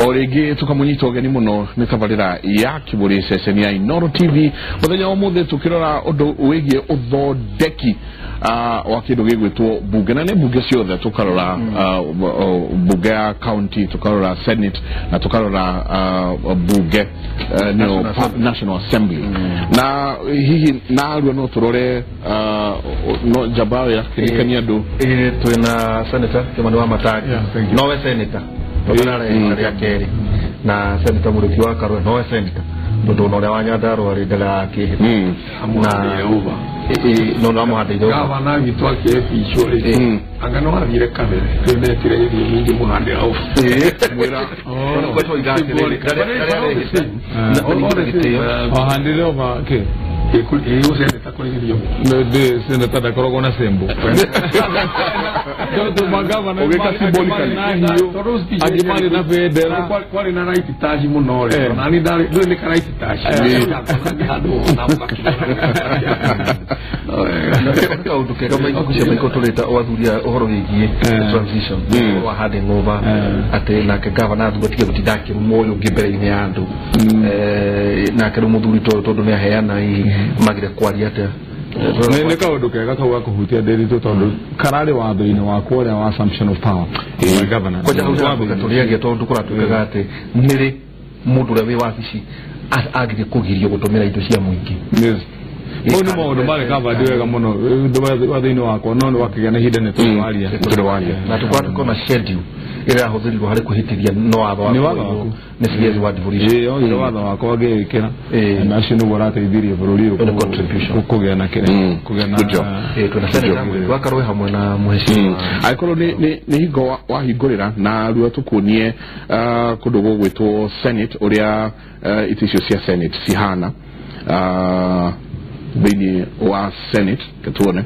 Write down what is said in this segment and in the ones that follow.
O rĩngĩ tũkamũnyita ũgeni mũno nĩ tabarĩra ya Kiburi ceceni ya Inooro TV. Mũthenya wa ũmũthĩ tũkĩrora ũndũ wĩgiĩ ũthondeki wa kĩndũ gĩgwĩtwo bunge, na nĩ bunge ciothe tũkarora bunge ya county, tũkarora senate na tũkarora bunge nĩyo National Assembly. Na hihi narua no tũrore no njamba ya kĩririkania andũ. Twĩna Senator Kimani wa Matangi, nowe senator tondũ rĩa kerĩ, na Senator Mũrĩki wa Karũe nowe senator tondũ ona ũrĩa wa Nyandarũa rĩ ndarakĩhĩta na no no amũhandĩire. Gavana witũ akĩapishwo rĩ, anga no athire kabere rĩu netire gĩthiĩ nyingĩ mũhandĩra. Mwĩra. Wahandire over ke ĩũ seneta kũrĩgithio. Ndĩ seneta ndakoragwo na sembo tondũ magavana Ũgĩka symbolically. na hiũ, angĩ marĩ na bendera. Kwarĩ na right touch mũno rĩ, nani ndarĩ ndũrĩ nĩ ka right touch handũ na. Kaũndũ kega maiko cia maiko tũrĩta wathuria ũhoro wĩgiĩ transition wa handing over, atĩ nake gavana athurwo atige gũtinda akĩruma ũyũ ũngĩ mbere-inĩ ya andũ. Nake rĩu mũthuri tondũ nĩ aheana, hihi magire kwaria atĩa? Nĩ kaũndũ kega kau gakũhutia ndĩritũ tondũ kararĩ watho-inĩ wakwa ũrĩa wa assumption of power wa governor. Kwanja hau ndĩrakwĩra tũrĩagia tondũ kũratuĩkaga atĩ nĩrĩ mũndũ ũrĩa wĩ wabici agire kũgirio gũtũmĩra indo cia mũingĩ. Yes. Mau nĩ maũndũ marĩ covered wega mũno watho-inĩ wakwa, no nĩ wakĩgĩa na ihinda nĩ tũrĩwaria. Tũrĩwaria. Na tũkorwo schedule ĩrĩa yahũthĩrirwo harĩ kũhĩtithia no watho Nĩ watho waku. Nĩ CS wa devolution. Ĩĩ, ogire watho wakwa ngĩwĩkĩra na acio nĩguo ũrateithirie bũrũri ũyũ Nĩ contribution. kũgĩa na kĩrĩa kũgĩa na Good job. Twĩna Senator Mũrĩki wa Karũe hamwe na mheshimiwa. Angĩkorwo nĩ hingo wahingũrĩra na rua tũkuonie kũndũ gũgwĩtwo senate, ũrĩa itĩ icio cia senate cihana thĩinĩ wa senate, ke tuone.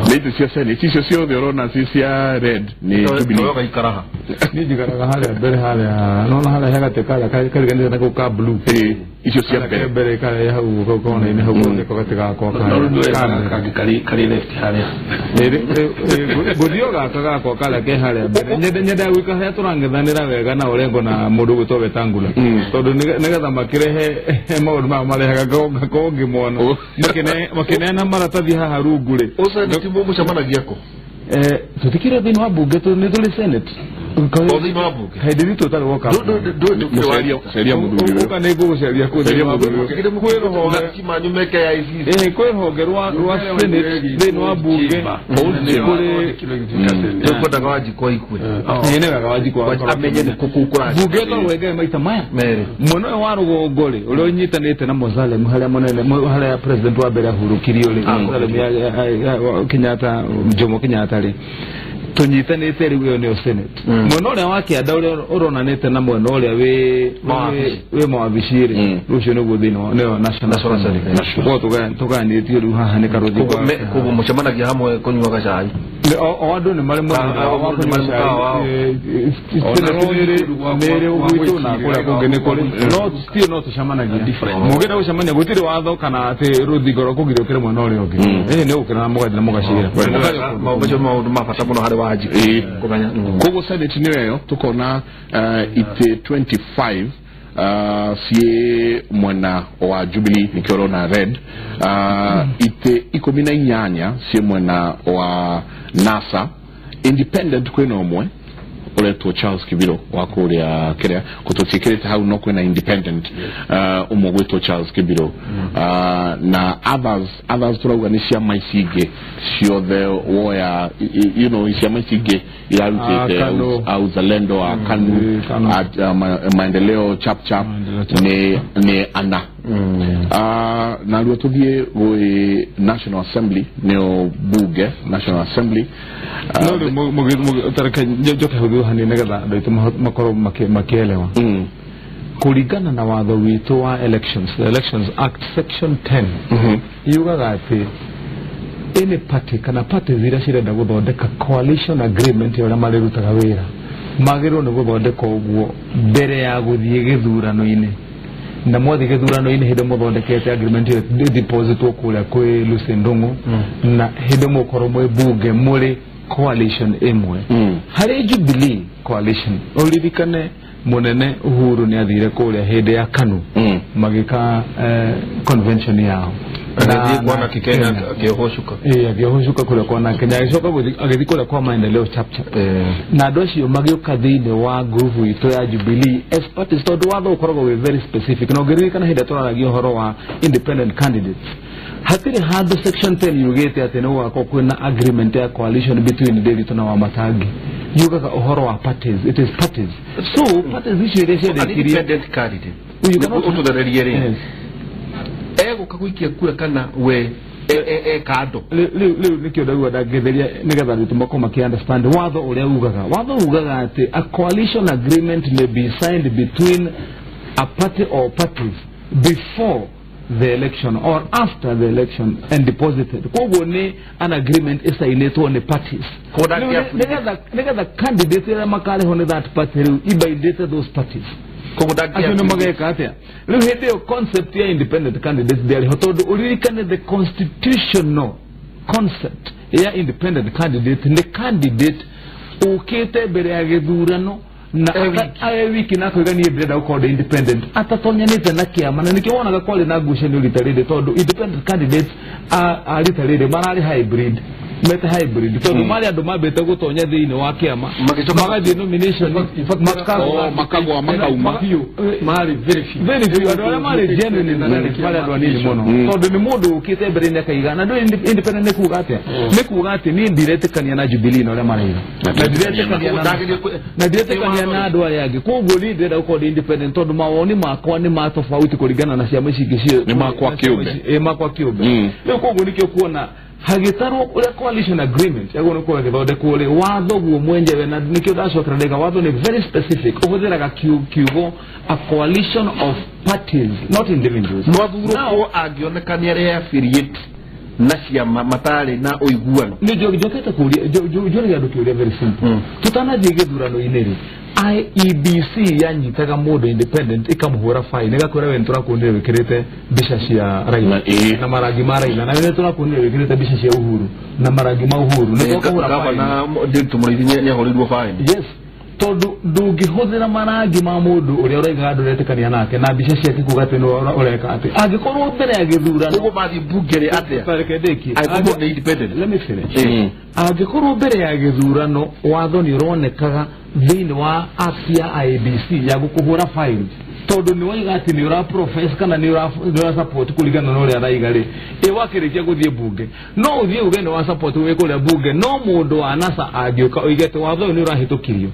Nĩ itĩ cia senate icio ciothe ũrona ci cia red nĩ Jubilee. Toyo gaikara ha? Niĩ njikaraga harĩa mbere harĩa, nona harĩa he gatĩ karĩa kariganĩte na kau ka blue. Ĩĩ, icio cia karĩa mbere. Ke mbere karĩa hau kau kona-inĩ hau nĩko gatĩ gakwa no karĩa. rĩu Ka mbere. kangĩ karĩ left harĩa. Ngũthiĩ o gaka gakwa karĩa ke harĩa mbere. Nyendaga gwĩka harĩa tũrang'ethanĩra wega na Orengo na mũndũ ũgwĩtwo Wetangula, tondũ nĩgetha makĩrehe maũndũ maya marehaga ngakorwo ngĩmona makĩneana maratathi haha rungu rĩ. Ũsenate mũcemanagia kũ? Tũtikĩrĩ thĩinĩ wa bunge, nĩ tũrĩ senate. O thĩinĩ wa bunge? Hĩndĩ ĩrĩa tũtarĩ woka. Ceria mũthuri ũyũ. Ũka nĩ ngũgũceria kũu Ceria thĩinĩ wa mũthuri bunge. ũyũ. Kwĩ rũhonge Manyu meke ya ICC. Kwĩ rũhonge rwa senate thĩinĩ wa bunge. Kũrĩ Tũkwendaga Wanjikũ aikue. Ĩĩ, nĩ wega Wanjikũ amenye nĩ kũ kũu kũrathiĩ. Bunge ĩkoragwo ĩgae maita maya. Merĩ. Mwena ũyũ wa rũgongo rĩ, ũrĩa ũnyitanĩte na Mozalem harĩa mũnene harĩa president wa mbere ahurũkirio rĩ, Mozalem ya Kenyatta, Jomo Kenyatta rĩ, tũnyitanĩte rĩu, ĩyo nĩyo senate. Mwena ũrĩa wa kĩanda ũrĩa ũronanĩte na mwena ũrĩa wĩ Mawabici. wĩ mawabici rĩ, rũcio nĩguo thĩinĩ wa nĩyo national National Assembly. Assembly. Koguo tũgayanĩtio rĩu haha nĩ karũthingo. Koguo mũcemanagia hamwe kũnyua gacai? O andũ nĩ marĩ mũthemba Ah, wa mũndũ nĩ kũnyua marĩ cai. mũkawa wao. Senate nĩ ĩrĩ gwitũ na kũrĩa kũngĩ nĩ kũrĩ, no still no tũcemanagia. Mũngĩenda gũcemania gũtirĩ watho kana atĩ rũthingo rwa kũgiria ũkĩre mwena ũrĩa ũngĩ. Ĩĩ, nĩ gũkĩra na mũgathiĩ na mũgacira. Maũndũ macio nĩ maũndũ ma bata mũno harĩ Wanjikũ kũmenya. Koguo senate nĩyo ĩyo tũkona itĩ 25 ciĩ mwena wa Jubilee, nĩkĩo ũrona red, itĩ 18 ciĩ mwena wa NASA. Independent kwĩna ũmwe ũretwo Charles Kibiro wa kũrĩa kĩrĩa kũtũtiĩkĩrĩte hau, no kwĩna independent ũmwe gwĩtwo Charles Kibiro, na others tũrauga nĩ ciama ici ingĩ ciothe woya ciama ici ingĩ irarutĩte. Ah, KANU. A Uzalendo, a KANU. KANU. A Maendeleo Chap Chap. Maendeleo Chap. Nĩ ana. Naruo tũthiĩ gwĩ National Assembly, nĩyo bunge National Assembly. No rĩu tareke njoke hau thutha hanini nĩgetha andũ aitũ makorwo makĩelewa. Kũringana na watho witũ wa elections, the Elections Act section 10 yugaga atĩ any party kana parties iria cirenda gũthondeka coalition agreement ya ũrĩa marĩrutaga wĩra magĩrĩirwo nĩ gũthondeka ũguo mbere ya gũthiĩ gĩthurano-inĩ. Na mwathi gĩthurano-inĩ hĩndĩ mũthondekete agreement ĩyo depositwo kũrĩa kwĩ Lucy Ndung'u, na hĩndĩ mũkorwo mwĩ bunge mũrĩ coalition ĩmwe. Harĩ Jubilee coalition, ũririkane mũnene Uhuru nĩ athire kũrĩa hĩndĩ ya KANU magĩka convention yao. Agĩthiĩ kwa Naki Kenya akĩohwo cuka. Akĩohwo cuka kũrĩa kwa Naki Kenya, agĩcoka agĩthiĩ kũrĩa kwa Maendeleo Chapchap, na andũ acio magĩũka thĩinĩ wa group itũ ya Jubilee as parties, tondũ watho ũkoragwo wĩ very specific. Na ũngĩririkana hĩndĩ ĩrĩa tũraragia ũhoro wa independent candidates, hatirĩ handũ section 10 yugĩte atĩ nĩ gũgakorwo kwĩna agreement ya coalition between Ndiritu na Wamatangi. Yugaga ũhoro wa parties, it is parties. So parties icio iria ciandĩkirie Independent candidate You cannot- ũtũthererie rĩ, Yes. egũka gũikia kura kana we e kando? Rĩu nĩkĩo ndaigua ndangĩtheria nĩgetha andũ makorwo makĩ understand watho ũrĩa ugaga. Watho ugaga atĩ a coalition agreement may be signed between a party or parties before the election or after the election and deposited. Koguo nĩ an agreement ĩsainĩtwo nĩ parties. Koguo Rĩu nĩgetha candidate arĩa makarĩhwo nĩ that party rĩu ibaindĩte those parties Koguo acio nĩ mageka atĩa? Rĩu hĩndĩ ĩyo concept ya independent candidates ndĩarĩ ho, tondũ ũririkane the constitutional concept ya independent candidate nĩ candidate ũkĩte mbere ya gĩthurano na E wiki. E wiki, na akoiga niĩ ndĩrenda gũkorwo ndĩ independent atatonyanĩte na kĩama. Na nĩkĩo wonaga kwarĩ na ngucanio rita rĩrĩ, tondũ independent candidates a rita rĩrĩ mararĩ hybrid, mete hybrid, tondũ marĩ andũ mambĩte gũtonya thĩinĩ wa kĩama, Magĩcoka- magathiĩ nomination, makagwa. Oh, makagwa makauma. Few, marĩ very few. Very few. Andũ arĩa marĩ genuine independent marĩ andũ anini mũno, tondũ nĩ mũndũ ũkĩte mbere-inĩ akaiga na ndũĩ independent nĩ kuga atĩa. Nĩ kuga atĩ niĩ ndiretĩkania na Jubilee na ũrĩa maraiga, na ndiretĩkania na andũ arĩa angĩ, koguo niĩ ndĩrenda gũkorwo ndĩ independent tondũ mawoni makwa nĩ ma tofauti kũringana na ciama ici ingĩ Nĩ makwa kĩũmbe. Ĩ, makwa kĩũmbe. Rĩu koguo nĩkĩo kuona hagĩtarwo ũrĩa coalition agreement yagwo nĩ gũkorwo ĩgĩthondekwo rĩ, watho guo mwenyewe, na nĩkĩo ndacokera ndaiga watho nĩ very specific, ũhũthĩraga kiugo a coalition of parties, not individuals. Mwathurwo angĩoneka nĩ arĩa affiliate na ciama matarĩ na ũiguano? Nĩ njokete kũria, njũragia andũ kĩũria very simple. Tũtanathiĩ gĩthurano-inĩ rĩ, IEBC yanyitaga mũndũ independent ĩkamũhũra fine, ĩgakwĩra we nĩtũrakuonire wĩkĩrĩte mbica cia Raila Na, ĩĩ. na marangi ma Raila, na we nĩtũrakuonire wĩkĩrĩte mbica cia Uhuru na marangi ma Uhuru, nĩ twakũhũra fine. Gavana Ndiritu Mũrĩithi nĩ ahũrĩirwo fine. Yes, tondũ ndũngĩhũthĩra marangi ma mũndũ ũrĩa ũraigaga ndũretĩkania nake na mbica ciake kuga atĩ nĩwe ũreka atĩ angĩkorwo mbere ya gĩthurano. Koguo mathiĩ mbunge rĩ atĩa? Reke ndĩkie. Angĩkorwo nĩ independent. Let me finish. Angĩkorwo mbere ya gĩthurano watho nĩ ũronekaga thĩinĩ wa act ya IEBC ya gũkũhũra fine tondũ nĩ waiga atĩ nĩ ũra profess kana nĩ ũra support kũringana na ũrĩa araiga rĩ, ĩ wakĩrĩkia gũthiĩ bunge no ũthiĩ uge nĩ wa support wĩ kũrĩa bunge, no mũndũ wa NASA angĩũka oige atĩ watho ũyũ nĩ ũrahĩtũkirio,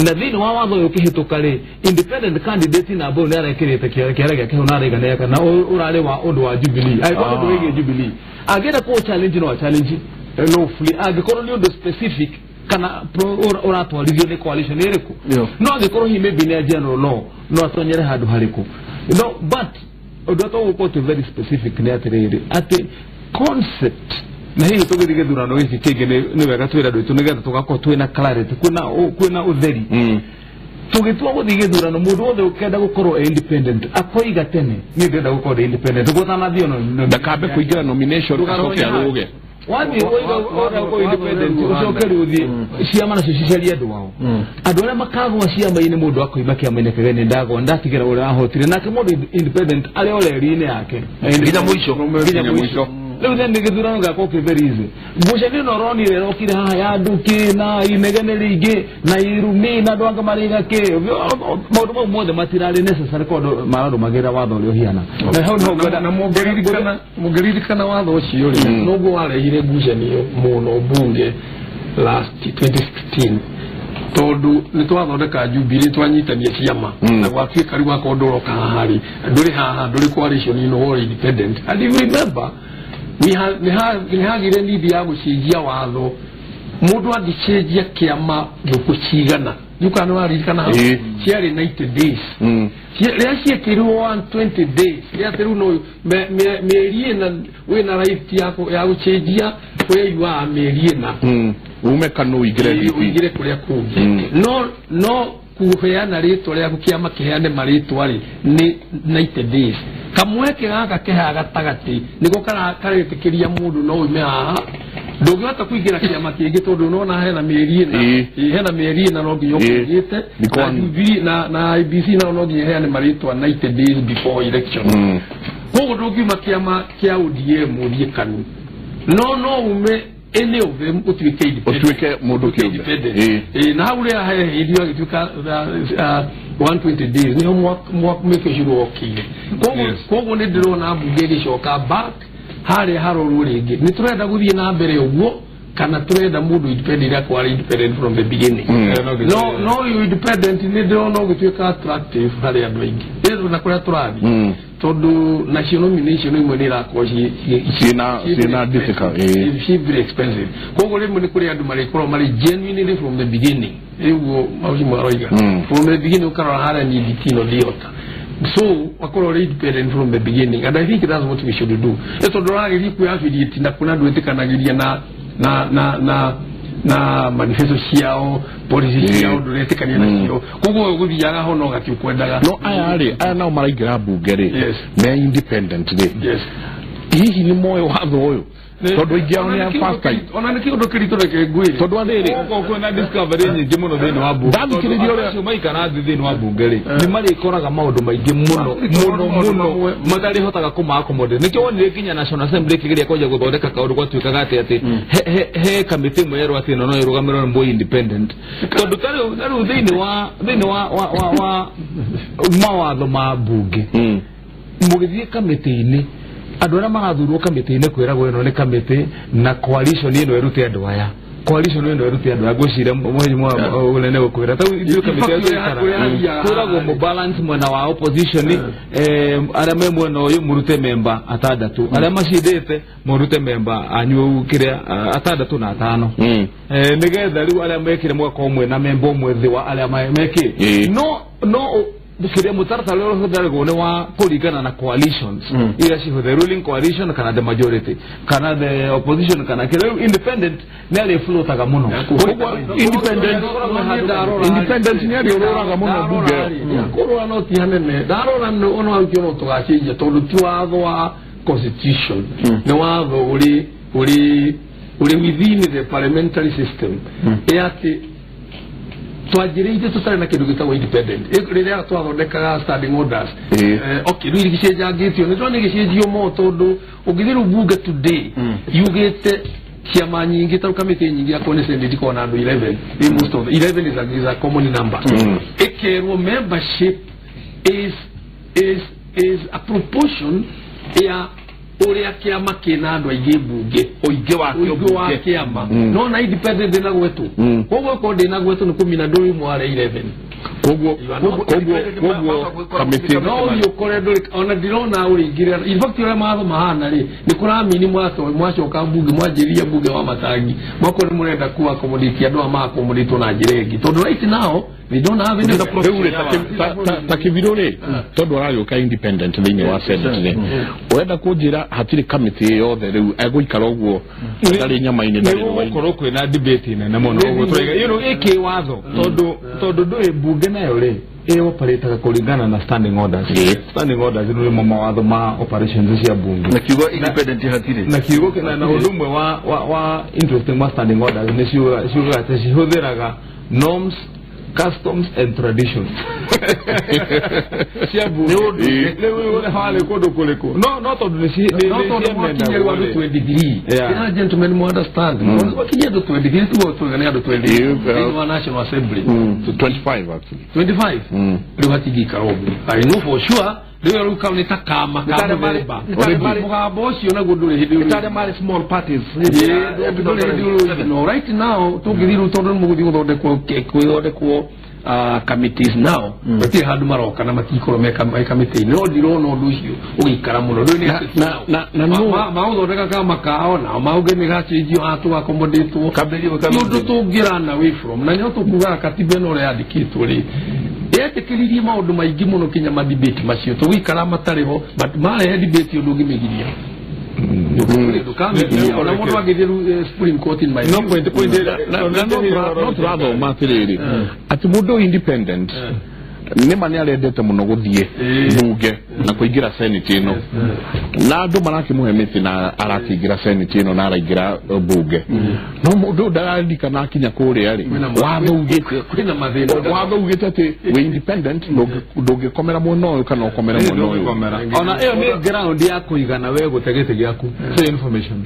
na thĩinĩ wa watho ũyũ ũkĩhĩtũka rĩ, independent candidate namba ũyũ nĩ arekĩrĩte kĩara gĩake hau na araiga nĩ na ũrarĩ wa ũndũ wa Jubilee, angĩkorwo ũndũ wĩgiĩ Jubilee angĩenda kũ challenge no challenge lawfully, angĩkorwo nĩ ũndũ specific kana ũratwarithio nĩ coalition ĩrĩkũ. No angĩkorwo hihi maybe nĩ a general law, no atonyere handũ harĩkũ no. But ũndũ ũrĩa tũgũkorwo twĩ very specific nĩ atĩrĩrĩ, atĩ concept na hihi tũgĩthiĩ gĩthurano gĩkĩ kĩngĩ nĩ wega twĩre andũ aitũ nĩgetha tũgakorwo twĩna clarity, kwĩna ũtheri. Tũgĩtua gũthiĩ gĩthurano, mũndũ wothe ũkenda gũkorwo e independent akoiga tene, niĩ ndĩrenda gũkorwo ndĩ independent gũtanathiĩ no Ndakambe kũingĩra nomination acoke arũge. Wathiĩ ũiga ũrĩa ũkorwo independent, ũcoke rĩu ũthiĩ ciama nacio cicarie andũ ao, andũ arĩa makagwa ciama-inĩ. Mũndũ akoima kĩama-inĩ kĩge nĩ ndagwa, ndatigĩra ũrĩa ahotire, nake mũndũ independent arĩ o reri-inĩ yake nginya mũico. Nginya mũico. Rĩu then gĩthurano gĩgakorwo kĩ very easy. Ngucanio ĩno ũronire ĩrokire haha ya nduki na inegene rĩingĩ na irumi na andũ angĩ marĩiga kĩ, maũndũ mau mothe matirarĩ necessary tondũ mararũmagĩrĩra watho ũrĩa ũhiana, na hau nĩho ngwenda Na mũngĩririkana watho ũcio rĩ, noguo warehire ngucanio mũno bunge last 2016, tondũ nĩ twathondeka Jubilee, twanyitania ciama, na gwatuĩka rĩu akorwo ndũroka haha rĩ, ndũrĩ haha, ndũrĩ coalition ĩno, ũrĩ independent. And if you remember, nĩ hagire need ya gũcenjia watho, mũndũ angĩcenjia kĩama thũkũ cigana ndiũkaga nĩ waririkana hau? Ĩĩ. Ciarĩ 90 days. Rĩrĩa ciĩkĩrirwo 120 days, rĩrĩa atĩ rĩu no mĩeri ĩna wĩna right ya gũcenjia kũrĩa yuaga mĩeri ĩna. Ume kana ũingĩre DP. Ũingĩre kũrĩa kũngĩ. No no Kuheana rĩtwa rĩaku kĩama kĩheane marĩtwa rĩ nĩ 90 days. Kamweke gaka keha gatagatĩ nĩko karetĩkĩria mũndũ no ume haha ndũngĩhota kũingĩra kĩama kĩngĩ tondũ nona hena mĩeri ĩna hena mĩeri ĩna no nginya ũkũgĩte na Jubilee na IBC nao no nginya heane marĩtwa 90 days before election. Koguo ndũngiuma kĩama kĩa ODM ũthiĩ KANU no ume any of them utuike independent utuike mundu kiumbe na hau ria he irio agituika 120 days niho mwaka ũcio wokire. Koguo nĩ ndĩrona mbunge ĩgĩcoka back harĩa harorwo rĩngĩ nĩ tũrenda gũthiĩ na mbere ũguo kana tũrenda mũndũ independent akwara independent from the beginning. No independent nĩ ndĩrona ũgĩtuĩka attractive harĩ andũ aingĩ rĩu na kũrĩa tũrathiĩ tondũ nacio nomination imwe nĩ irakorwo ciĩna difficult ci very expensive. Koguo rĩmwe nĩ kũrĩ andũ marĩkorwo marĩ genuinely from the beginning rĩu maũcio maroiga from the beginning ũkarora harĩa niĩ nditino ndihota. So wakorwo ũrĩ independent from the beginning and I think that's what we should do. Nĩ tondũ ũragĩthiĩ kwĩaffiliate na kuna andũ ĩtĩkanagĩria na manifesto ciao policy ciao ndũretĩkania nacio koguo ũgũthiaga ho no gati ũkwendaga. No aya rĩ aya nao maraingĩra mbunge rĩ me independent rĩ hihi nĩ moĩ watho ũyũ tondũ aingĩ ao nĩ a first time ona nĩ kĩũndũ kĩritũ reke ngwĩre tondũ atĩrĩ kwĩna discovery nyingĩ mũno thĩinĩ wa mbunge ndathikĩrĩria ũrĩa acio maikara thĩ thĩinĩ wa mbunge rĩ nĩ marĩkoraga maũndũ maingĩ mũno mũno mũno matarĩhotaga kũma accommodate. Nĩkĩo wonire nginya National Assembly ĩkĩgeria kwanjia gũthondeka kaũndũ gwatuĩkaga atĩ he kamĩtĩ ĩmwe yerwo atĩ ĩno no ĩrũgamĩrĩrwo nĩ mũi independent tondũ ta rĩu thĩinĩ wa mawatho ma mbunge mũgĩthiĩ kamĩtĩ-inĩ andũ arĩa marathurwo kamĩtĩ-inĩ kwĩragwo ĩno nĩ kamĩtĩ na coalition ĩno ĩrute andũ aya coalition ĩno ĩrute andũ aya ngwĩciria ũrĩa gũkwĩra ta ithuĩ kamĩtĩ kwĩragwo mũ balance mwena wa opposition arĩa me mwena ũyũ mũrute memba atandatũ arĩa macindĩte mũrute memba anyu kĩrĩa atandatũ na atano nĩgetha rĩu arĩa mekire mũgakorwo mwena memba ũmwe thĩ wa arĩa mekire no kĩrĩa mũtaratara ũrĩa ũhũthagĩrwo nĩ wa kũringana na coalitions iria cihũthĩra ruling coalition kana the majority kana the opposition kana kĩrĩa independent nĩ arĩa floataga mũno. Independent nĩ arĩa ũrũraga mũno mbunge kũrũra no ti hanene ndarora ona hau no tũgacenjia tondũ ti watho wa constitution nĩ watho ũrĩ within the parliamentary system atĩ twanjĩrĩire tũtarĩ na kĩndũ gĩtagwo independent rĩrĩa twathondekaga standing orders okay rĩu gĩcenjangĩtio nĩ tũrona gĩcenjio mo tondũ ũngĩthiĩ rĩu bunge today yugĩte ciama nyingĩ ta kamĩtĩ nyingĩ yakorwo nĩ Senate ikoragwo na andũ 11 most of 11 is a common number ĩkerwo membership is a proportion ya ũrĩa kĩama kĩna andũ aingĩ mbunge ũingĩ wa kĩama no na independent ndĩna gwetwo koguo okorwo ndĩna gwetwo nĩ kũmina ndũrĩ mware 11 koguo kamĩtĩ no ũthiĩ ũkore ndũrĩ ona ndirona ũrĩingĩrĩra in fact ũrĩa mawatho mahana rĩ nĩ kũramini mwacoka mbunge mwanjĩrĩria mbunge wa matangi mwakorwo nĩ mũrenda ku accommodate andũ aya ma accommodate na njĩra ĩngĩ tondũ right now they don't have any. Rĩu ta Kĩbirũ rĩ tondũ aragĩũka independent thĩinĩ wa Senate rĩ ũrenda kũnjĩra hatirĩ kamĩtĩ yothe rĩu egũikara ũguo ndarĩ nyama-inĩ ndarĩ rũa-inĩ gũkorwo kwĩna debate nene mũno ũguo tũraiga you know ĩkĩ watho tondũ ndũĩ mbunge nayo rĩ ĩoperataga kũringana na standing orders. Standing orders nĩ rĩmwe mawatho ma operations cia bunge na kiugo independent hatirĩ na kiugo na ũndũ ũmwe wa interesting wa standing orders nĩ ciugaga atĩ cihũthĩraga norms customs and traditions cia bunge rĩu harĩ kũndũ kũrĩkũ no tondũ nĩ ciamendagwo andũ 23 yeah gentlemen mu understand wakinyia andũ 23 tugo tuga nĩ andũ 23 thĩinĩ wa National Assembly 25 actually 25 rĩu hatingĩikara ũguo I know for sure rĩu kau nĩ ta kama ka mũthemba mũgambo ũcio naguo ndũrĩ hĩndĩ ĩtarĩ marĩ small parties no right now tũngĩthiĩ rĩu tondũ nĩ mũgũthiĩ gũthondekwo committees now matirĩ handũ maroka na matikorwo me kamĩtĩ-inĩ no ndirona ũndũ ũcio ũgĩikara mũno magũthondeka kama kao nao mauge nĩ gacenjio haha tũgakomodĩtwo ti ũndũ tũngĩrun away from na nĩho tũkugaga katiba ĩno ũrĩa yandĩkĩtwo rĩ yetĩkĩririe maũndũ maingĩ mũno kinya madebate macio tũgũikara matarĩ ho but marehe debate ũndũ ũngĩmĩgiria Ona mũndũ angĩthiĩ Supreme Court in my no point no tũrathoma atĩrĩrĩ atĩ mũndũ independent nĩ ma nĩ arendete mũno gũthiĩ bunge na kũingĩra senate ĩno na andũ marakĩmũhe mĩtĩ na arakĩingĩra senate ĩno na araingĩra bunge no mũndũ ndararirikana akinya kũrĩa rĩ watho ugĩte atĩ wĩ independent ndũngĩkomera mwena ũyũ kana ũkomere mwena ũyũ. Ona ĩyo nĩ ground ya kũigana we gũte gĩtĩ gĩaku. So information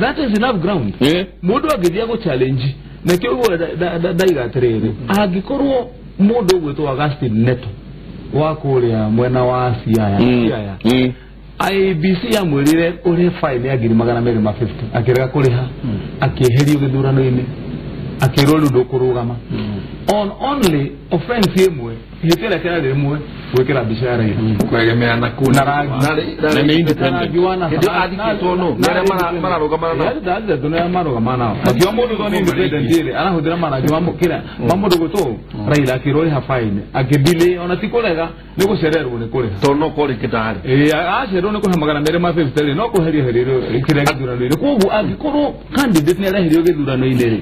that is enough ground. Mũndũ angĩthiĩ gũ challenge nakĩo ũguo ndaiga atĩrĩrĩ angĩkorwo mũndũ ũgwĩtwo Augustine Neto wa kũrĩa mwena wa Siaya IEBC yamwĩrire ũrĩhe fine ya 250,000 akĩrega kũrĩha akĩeherio gĩthurano-inĩ akĩrwo rĩu ndũkũrũgama on only offense ĩmwe ihĩtia rĩake rĩarĩ rĩmwe gwĩkĩra mbica ya Raila kwegemea na kũ na rangi na independent athikĩtwo nũ nĩ arĩa mararũgamana nao marũgamana nao akiuga mũndũ to nĩ independent rĩ arahũthĩra marangi ma kĩrĩa ma mũndũ gwĩtwo Raila akĩrwo rĩha fine akĩdelay ona ti kũrega nĩ gũcererwo nĩ kũrĩha tondũ no korwo rĩngĩ ndarĩ acererwo nĩ kũrĩha 250 rĩ no kũherio herio kĩrĩa gĩthurano-inĩ. Koguo angĩkorwo candidate nĩ areherio gĩthurano-inĩ rĩ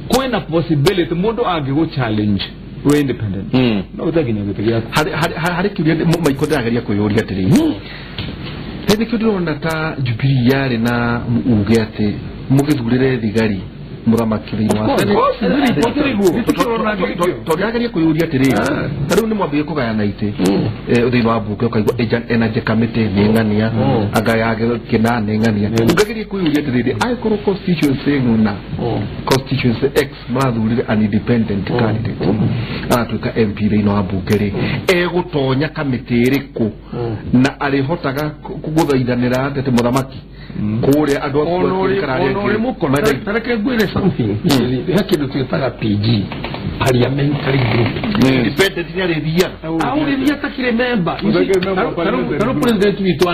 kwĩna possibility mũndũ angĩgũ challenge we independent no utakinya gĩtĩ gĩaku. Harĩ kĩũria Maiko ndĩrageria kwĩyũria atĩrĩrĩ nĩkĩo ndĩrona ta Jubilee yarĩ na uge atĩ mũgĩthurĩre thigari mũthamaki thĩinĩ wa tondũ ndĩrageria kwĩyũria atĩrĩrĩ ta rĩu nĩ mwambĩrĩrie kũgayana itĩ thĩinĩ wa mbunge ũkaigua energy committee nĩ ng'ania anga ya kĩna nĩ ng'ania ũkageria kwĩyũria atĩrĩrĩ angĩkorwo constituency ng'una constituency X marathurire an independent candidate aratuĩka MP thĩinĩ wa mbunge rĩ egũtonya kamĩtĩ ĩrĩkũ na arĩhotaga gũthaithanĩra atĩ mũthamaki kũrĩa andũ aku tareke ngwĩre something he kĩndũ twĩtaga PG parliamentary group independent nĩ arĩthiaga aũrĩthia takĩrĩ member tarĩu president witũ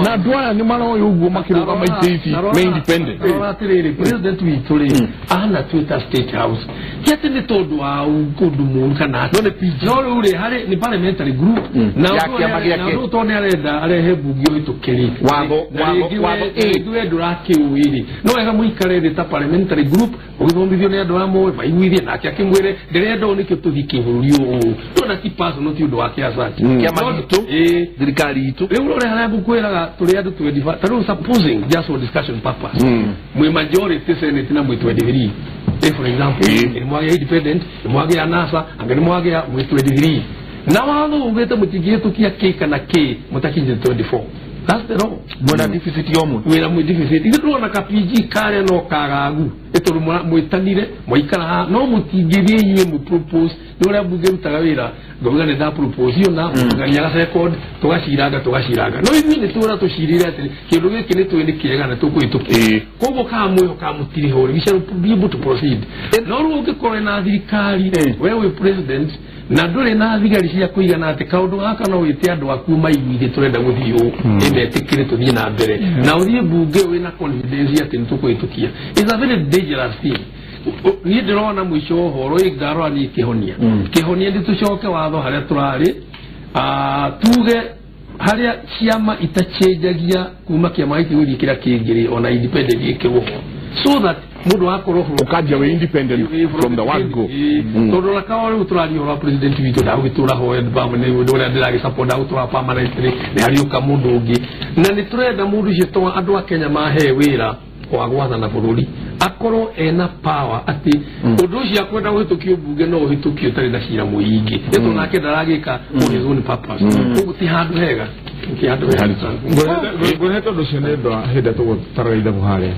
na andũ aya nĩ maroĩ ũguo makĩrũgama itĩ ici me independent. Atĩrĩrĩ president witũ rĩ ahana twĩta state house ti atĩ nĩ tondũ wa ũndũ mũũru kana no nĩ PG no rĩu rĩ harĩ nĩ parliamentary group na ũndũ tondũ nĩ arenda arehe mbunge ũhĩtũkĩri watho we ndũrakĩũĩ rĩ no wega mũikare thĩ ta parliamentary group ũgĩthomithio nĩ andũ amwe maiguithie nake akĩmwĩre ndĩrenda ũũ nĩkĩo tũthiĩ kĩbũrũri ũũ ndona ti personal ti ũndũ wa kĩaca kĩama gitũ thirikari itũ rĩu rore harĩa ngũkwĩraga tũrĩ andũ 25 ta rĩu supposing just for discussion purpose mwĩ majority senate na mwĩ 23 for example nĩ mwagĩa independent nĩ mwagĩa NASA angĩ nĩ mwagĩa mwĩ 23 na watho ugĩte mũtingĩhĩtũkia kĩ kana kĩ mũtakinyĩte 24. That's the law. Mwena deficit yo mũno. Wĩna mwe deficit. Ithuĩ tũrona ka PG karĩa no kagagu. Ĩtondũ mwĩtanire mwaikara haha no mũtingĩthiĩ inyuĩ mũ propose nĩ ũrĩa mbunge ĩrutaga wĩra ngauga nĩ nda propose iyo na ngania second tũgaciranga no ithuĩ nĩ tũra tũcirire atĩ kĩndũ gĩkĩ nĩ tũĩ nĩ kĩega na tũkũhĩtũkia koguo kana mwĩhoka mũtirĩ ho we shall be able to proceed. No rĩu ũngĩkorwo na thirikari we wĩ president na ndũrĩ na thigari cia kũigana atĩ kaũndũ gaka no wĩte andũ aku maiguithie tũrenda gũthiĩ ũũ ĩmetĩkĩre tũthiĩ na mbere na ũthiĩ mbunge wĩna confidence atĩ nĩ tũkũhĩtũkia is a very dangerous thing. Niĩ ndĩrona mũico wa ũhoro ĩ ngarora niĩ kĩhonia kĩhonia nĩ tũcoke watho harĩa tũrarĩ tuge harĩa ciama itachenjagia kuma kĩama gĩkĩ gũthiĩ kĩrĩa kĩngĩ rĩ ona independent ĩkĩrwo ho so that mũndũ akorwo ũkanjia wĩ independent from the word go tondũ ona kawa rĩu tũraria ũhoro wa president witũ ndagũgĩtũra ho nĩ ũrĩa ndĩragĩsupport ndagũtũra permanently nĩ hariũka mũndũ ũngĩ na nĩ tũrenda mũndũ ũcio to andũ a Kenya mahe wĩra wa gwathana bũrũri akorwo ena power atĩ ũndũ ũcio akwenda kũhĩtũkio mbunge no ũhĩtũkio ũtarĩ na cira mũingĩ nĩ tondũ nake ndaragĩka for his own purpose koguo ti handũ hega ti handũ hega ngũhe tondũ ũcio nĩ ũndũ wa hĩndĩ tũgũtaraga ithabu harĩa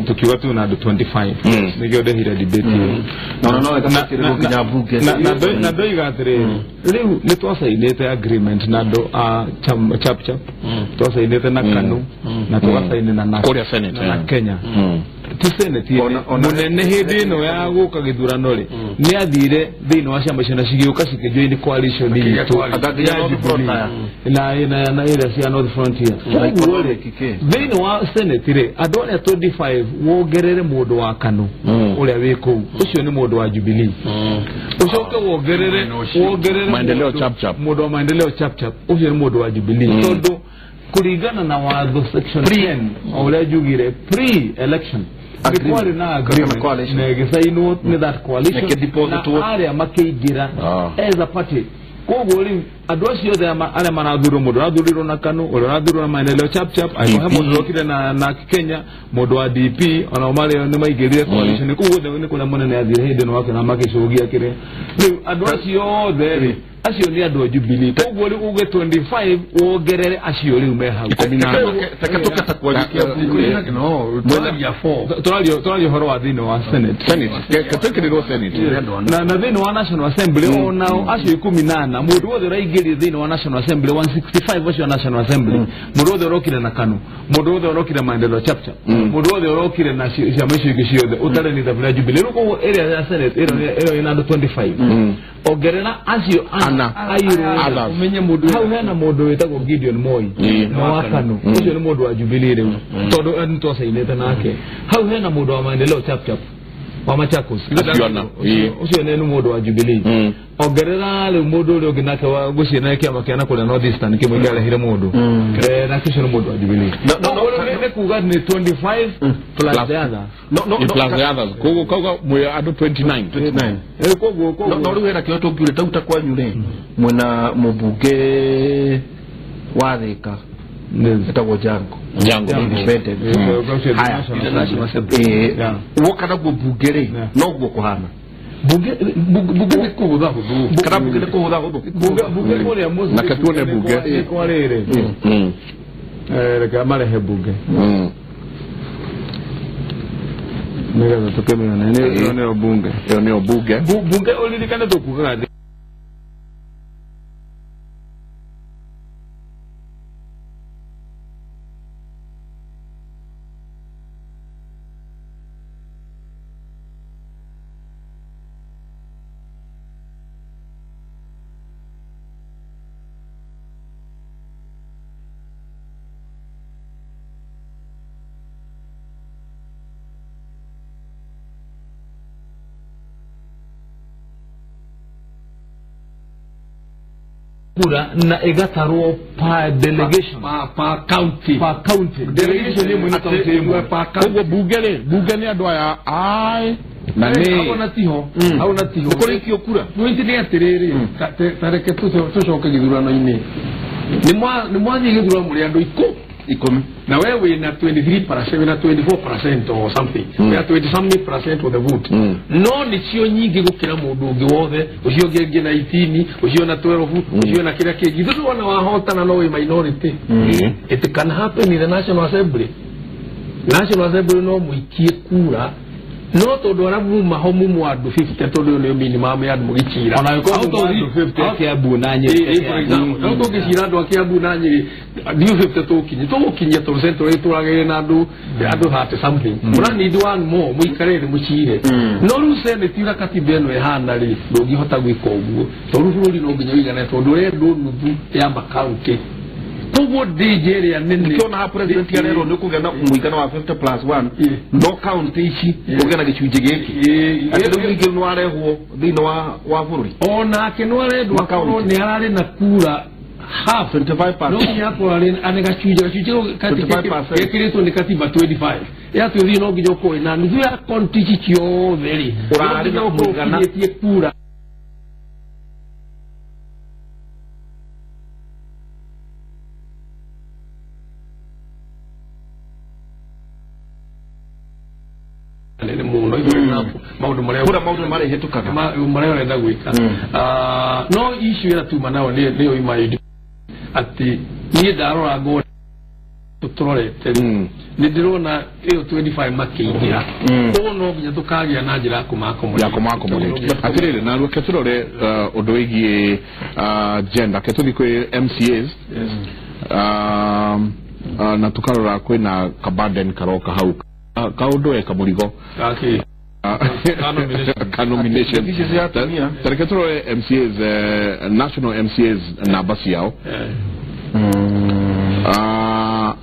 tũkiuga tu na andũ 25 nĩkĩo ndehire debate ĩyo na no ĩgacĩrĩrwo nginya mbunge na ndoiga atĩrĩrĩ rĩu nĩ twacainĩte agreement na andũ a chap chap twacainĩte na KANU na tũgacainĩna na kũrĩa Senate na Kenya ti Senate mũnene hĩndĩ ĩno ya gũka gĩthurano rĩ nĩ athire thĩinĩ wa ciama icio na cigĩũka cikĩjoin coalition itũ ya Jubilee na ĩrĩa cia North Frontier. Koguo rĩ thĩinĩ wa Senate rĩ andũ arĩa 25 wongerere mũndũ wa KANU ũrĩa wĩ kũu ũcio nĩ mũndũ wa Jubilee ũcoke wongerere Maendeleo chap chap mũndũ wa Maendeleo chap chap ũcio nĩ mũndũ wa Jubilee tondũ Kuringana na watho section 10 o ũrĩa njugire pre election nĩ na agreement na ĩgĩcainwo nĩ that coalition na arĩa makĩingĩra as a party. Koguo rĩu andũ acio othe arĩa marathurwo, mũndũ ũrathurirwo na KANU, ũrĩa ũrathurwo na Maendeleo Chap Chap, he mũndũ ũrokire na Kenya, mũndũ wa DP, onao marĩ nĩ maingĩrire coalition. Koguo othe nĩ kũrĩa mũnene athire hĩndĩ ĩno wakĩona makĩcũgia kĩrĩa. Rĩu andũ acio othe rĩ, acio nĩ andũ a Jubilee. Koguo rĩu uge 25 wongerere acio rĩu me hau. Tũraria ũhoro wa thĩinĩ wa Senate. Na thĩinĩ wa National Assembly onao acio 14, mũndũ wothe ũraingĩrire thĩinĩ wa National Assembly 165 acio National Assembly, mũndũ wothe ũrokire na KANU, mũndũ wothe ũrokire Maendeleo Chap Chap, mũndũ wothe ũrokire na ciama icio ingĩ ciothe ũtarĩ nĩ thabura Jubilee. Rĩu koguo ĩrĩa ya Senate ĩyo ĩna andũ 25, ongerera acio ana airũ. Hau hena mũndũ wĩtagwo Gideon Moi wa KANU, ũcio nĩ mũndũ wa Jubilee rĩu tondũ nĩ twacainĩte nake. Hau hena mũndũ wa Maendeleo Chap Chap wa Machakos, ũcio nĩ mũndũ wa Jubilee. Ongerera rĩu mũndũ ũrĩa ũngĩ nake wa ngũciĩ na kĩama kĩa na kũrĩa North Eastern kĩmwe kĩarehire mũndũ nake ũcio nĩ mũndũ wa Jubilee. Nĩ kuga nĩ 25 plus the other. Plus the others. Koguo kauga mwĩ andũ 29. Koguo no rĩu hena kĩo tũngiure tau ta kwanyu rĩ, mwena mũmbunge wa Thika etagwo Jango Independent. Woka naguo mbunge rĩ, noguo kũhana bunge nĩ kũhũthahũthũ kana bunge nĩ kũhũthahũthũ bunge kũrĩa mũciĩ na katuone bunge kwa rĩrĩ, reke marehe bunge nĩgetha tũkĩmĩone. Ĩyo nĩyo bunge, ĩyo nĩyo bunge. Bunge ũririkane tũkugaga kura na igatarwo per delegation per county, per county delegation ni mwene county imwe per county. Koguo bunge rĩ, bunge nĩ andũ aya ai na nĩ hau na tiho, hau na tiho kũrĩkio kura. Point nĩ atĩrĩrĩ, ta reke tũcoke gĩthurano-inĩ. Nĩ mwathiĩ gĩthurano mũrĩ andũ 10 na we wĩna 23%, wĩna 24% or something, wĩna 20 something percent of the vote. No nĩcio nyingĩ gũkĩra mũndũ ũngĩ wothe, ũcio ũngĩ angĩ na 18, ũcio na 12, ũcio na kĩrĩa kĩngĩ. Ithuĩ wona wahotana no wĩ minority. It can happen in the National Assembly. National Assembly no mũikie kura no tondũ arĩa muma ho mumu andũ 50 tondũ nĩyo minimum ya andũ mũgĩcira. Ona gĩkorwo andũ 50 a Kiambu na Nyĩrĩ, for example, no tũngĩcira andũ a Kiambu na Nyĩrĩ ndio 50 tũkinye, tũgũkinyia tondũ central ĩtũragĩre na andũ 30 something. Mũra need one more mũikare thĩ mũcire. No rĩu Senate ĩrĩa katiba ĩno ĩhana rĩ, ndũngĩhota gwĩka ũguo tondũ bũrũri no nginya ũigane tondũ ũrendwo nuthu ya makaunti. Koguo ndĩnje ĩrĩa nene nĩkĩona president arerwo nĩ kũgĩa na mũigana wa 50 plus 1 no county ici kũgĩa na gĩcunjĩ gĩkĩ atĩ rĩu ningĩ nĩ warehwo thĩinĩ wa bũrũri. Onake nĩ arendwo akorwo nĩ ararĩ na kura half 25%, no nginya akorwo arĩ gacunjĩ gekĩrĩtwo nĩ katiba 25 yatĩ ũthiĩ no nginya ũkorwo na nuthu ya county ici ciothe rĩ, ũrarĩ na mũigana ũkinyĩtie kura nene mũno. Maũndũ marĩa kura maũndũ marĩhĩtũkaga marĩa ũrenda gwĩka. No issue ĩrĩa tuma nayo nĩyo ima atĩ niĩ ndarora ngona tũtũrorete nĩ ndĩrona ĩyo 25 makĩingĩra, koguo no nginya tũkagĩa na njĩra ya kũmaaccommodate. Atĩrĩrĩ, na reke tũrore ũndũ wĩgiĩ gender, ke tũthiĩ kwĩ MCAs na tũkarora kwĩna kaburden karoka hau kaũndũ e kamũrigo ka nomination. Tareke tũrore MCAs, national MCAs namba ciao.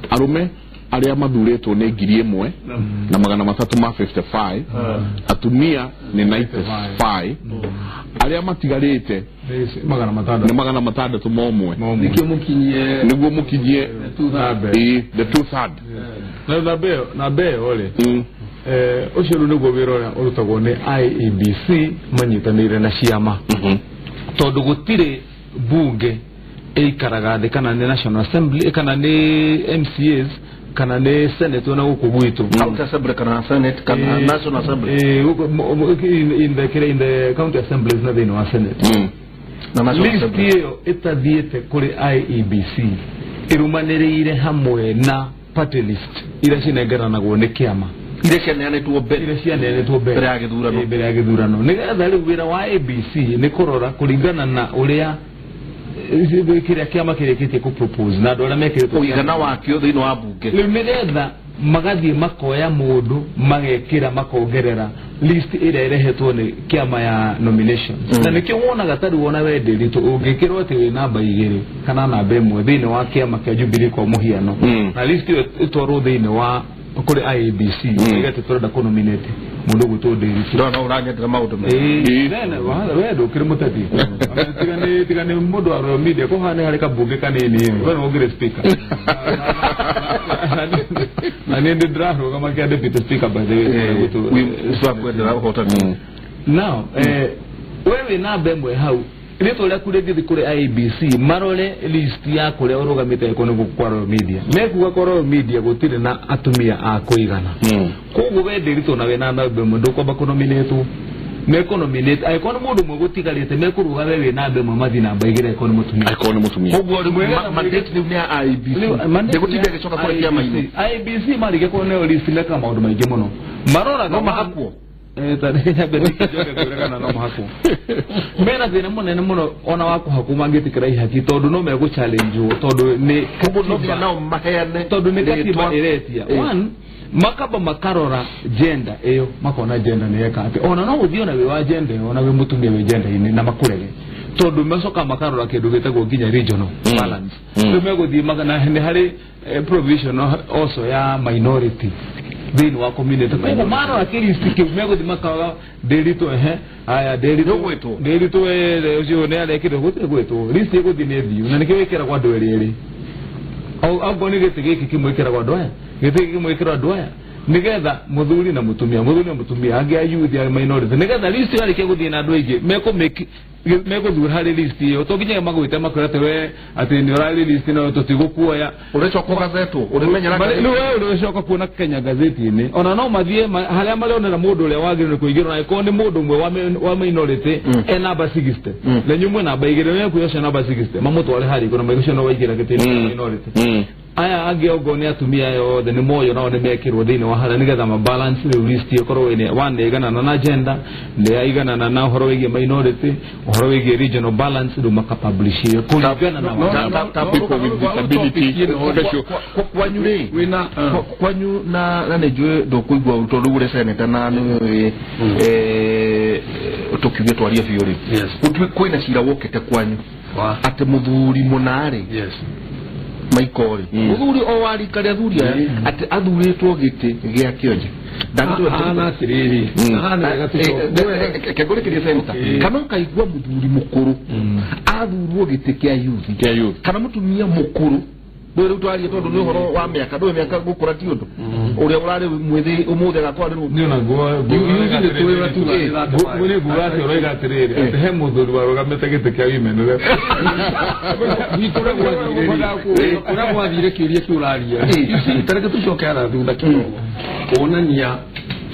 Arũme arĩa mathurĩtwo nĩ 1,355 atumia nĩ 95 arĩa matigarĩte nĩ 601 nĩkĩo mũkinyie nĩguo mũkinyie the 2/3 na mbeo rĩ ũcio rĩu nĩguo wĩra ũrĩa ũrutagwo nĩ IEBC manyitanĩire na ciama tondũ gũtirĩ bunge ĩikaraga thĩ kana nĩ National Assembly kana nĩ MCAs kana nĩ Senate ona gũkũ gwitũ County Assembly kana Senate kana National Assembly in the county assemblies na thĩinĩ wa Senate na National Assembly list ĩyo ĩtathiĩte kũrĩ IEBC ĩrũmanĩrĩire hamwe na party list iria cinengeranagwo nĩ kĩama iria cianeanĩtwo mbere ya gĩthurano mbere ya gĩthurano nĩgetha rĩu wĩra wa ABC nĩ kũrora kũringana na ũrĩa kĩrĩa kĩama kĩrĩkĩtie kũ propose na andũ arĩa mekĩrĩtwo ũigana wakĩo thĩinĩ wa bunge rĩu nĩgetha magathiĩ makoya mũndũ magekĩra makongerera list ĩrĩa ĩrehetwo nĩ kĩama ya nominations na nĩkĩo wonaga ta rĩu ona we Ndĩritũ ũngĩkĩrwo atĩ wĩ namba 2 kana namba 1 thĩinĩ wa kĩama kĩa Jubilee kwa mũhiano na list ĩyo ĩtwarwo thĩinĩ wa kũrĩ IEBC ĩgate tũrenda kũ nominate mũndũ ũgwĩtwo Ndĩritũ ndona ũranyendera maũndũ mega we ndũkĩrĩ mũteti tiga nĩ mũndũ wa Royal Media kũhana harĩ kabunge kanini we nĩ ũngĩrĩ speaker na nĩ ndĩrarũgama kĩa deputy speaker by the way twakwendera ũhotani now we wĩ namba 1 hau rĩtwa rĩaku rĩngĩthiĩ kũrĩ IEBC marore list ya kũrĩa ũrũgamĩte angĩkorwo nĩ gũkũ kwa Royal Media mekuga kwa Royal Media gũtirĩ na atumia a kũigana koguo we Ndĩritũ na wĩ na namba 1 ndũkwamba kũnominĩtwo mekũnominate angĩkorwo nĩ mũndũ ũmwe gũtigarĩte mekũruga we wĩ namba 1 mathiĩ namba 2 angĩkorwo nĩ mũtumia angĩkorwo nĩ mũtumia koguo rĩu mandate rĩu nĩ ya IEBC ndĩgũtinda ĩgĩcoka kũrĩ kĩama-inĩ IEBC marĩkia kũneo list mekaga maũndũ maingĩ mũno maroraga no mahakwo mena thĩna mũnene mũno ona wa kũhakwo mangĩtĩkĩra ihaki tondũ no megũ challenge tondũ nĩ nao maheane tondũ nĩ katiba ĩretia one makaba makarora gender ĩyo makona gender nĩ eka atĩ ona no ũthiĩ ona wĩ wa gender ĩyo ona wĩ mũtumia wĩ gender-inĩ na makũrege tondũ macoka makarora kĩndũ gĩtagwo nginya regional balance rĩu megũthiĩ na nĩ harĩ provision also ya minority thĩinĩ wa community koguo marora kĩlist kĩu megũthiĩ makaga Ndĩritũ ehe aya Ndĩritũ Ndĩritũ ũcio nĩ arekĩrwo gũtirĩ gwĩtwo list ĩgũthiĩ nĩ thiu na nĩkĩo ĩkĩragwo andũ erĩ erĩ okorwo nĩ gĩtĩ gĩkĩ kĩmwe ĩkĩragwo andũ aya gĩtĩ gĩkĩ kĩmwe ĩkĩragwo andũ aya nĩgetha mũthuri na mũtumia mũthuri na mũtumia angĩ a youth a minority nĩgetha list yarĩkia gũthiĩ na andũ aingĩ megũthura harĩ list ĩyo to nginya magwĩte makwĩra atĩ we atĩ nĩ ũrarĩ list ĩno tũtigũkuoya ũrĩcoka ũgazetwo ũrĩmenyera rĩu we ũrĩcoka kuona Kenya gazeti-inĩ ona no mathiĩ harĩa marĩonera mũndũ ũrĩa wagĩrĩirwo nĩ kũingĩrwo na angĩkorwo nĩ mũndũ ũmwe wa minority e namba 60 na inyuĩ mwĩ namba 2 mekuoya ũcio namba 60 mamũtware harĩa igũrũ na maige ũcio no waingĩra gĩtĩ-inĩ kĩa minority aya angĩ okorwo nĩ atumia aya othe nĩ moyo nao nĩ mekĩrwo thĩinĩ wa harĩa nĩgetha ma balance rĩu list ĩkorwo ĩnĩ one nĩ ĩiganana na gender nĩ yaiganana na ũhoro wĩgiĩ minority ũhoro wĩgiĩ regional balance rĩu makapublish ĩyo kũringana na people with disability special kwanyu rĩ kwanyu na nĩ njũĩ ndũkũigua tondũ rĩu ũrĩ senator na nĩ tũkiuge twarie biũ rĩ kwĩna cira wokĩte kwanyu atĩ mũthuri mũna rĩ Maikori muthuri o wa rika rĩa athuri aya atĩ athurĩtwo gĩtĩ gĩa kĩonje ahana atĩrĩrĩ ahana wega kengũrĩkĩrie senator kana ũkaigua mũthuri mũkũrũ athurwo gĩtĩ kĩa youth kana mũtumia mũkũrũ ndũĩ rĩu twarie tondũ nĩ ũhoro wa mĩaka ndũĩ mĩaka gũkũra ti ũndũ ũrĩa ũrarĩ mwĩthĩ ũmũthĩ agakorwo rĩu niĩ ona nguga atĩ ũroiga atĩrĩrĩ atĩ he mũthuri warũgamĩte gĩtĩ kĩa women rep ũrĩa gwathire kĩũria kĩu ũraria ta reke tũcoke harĩa thutha kidogo kuonania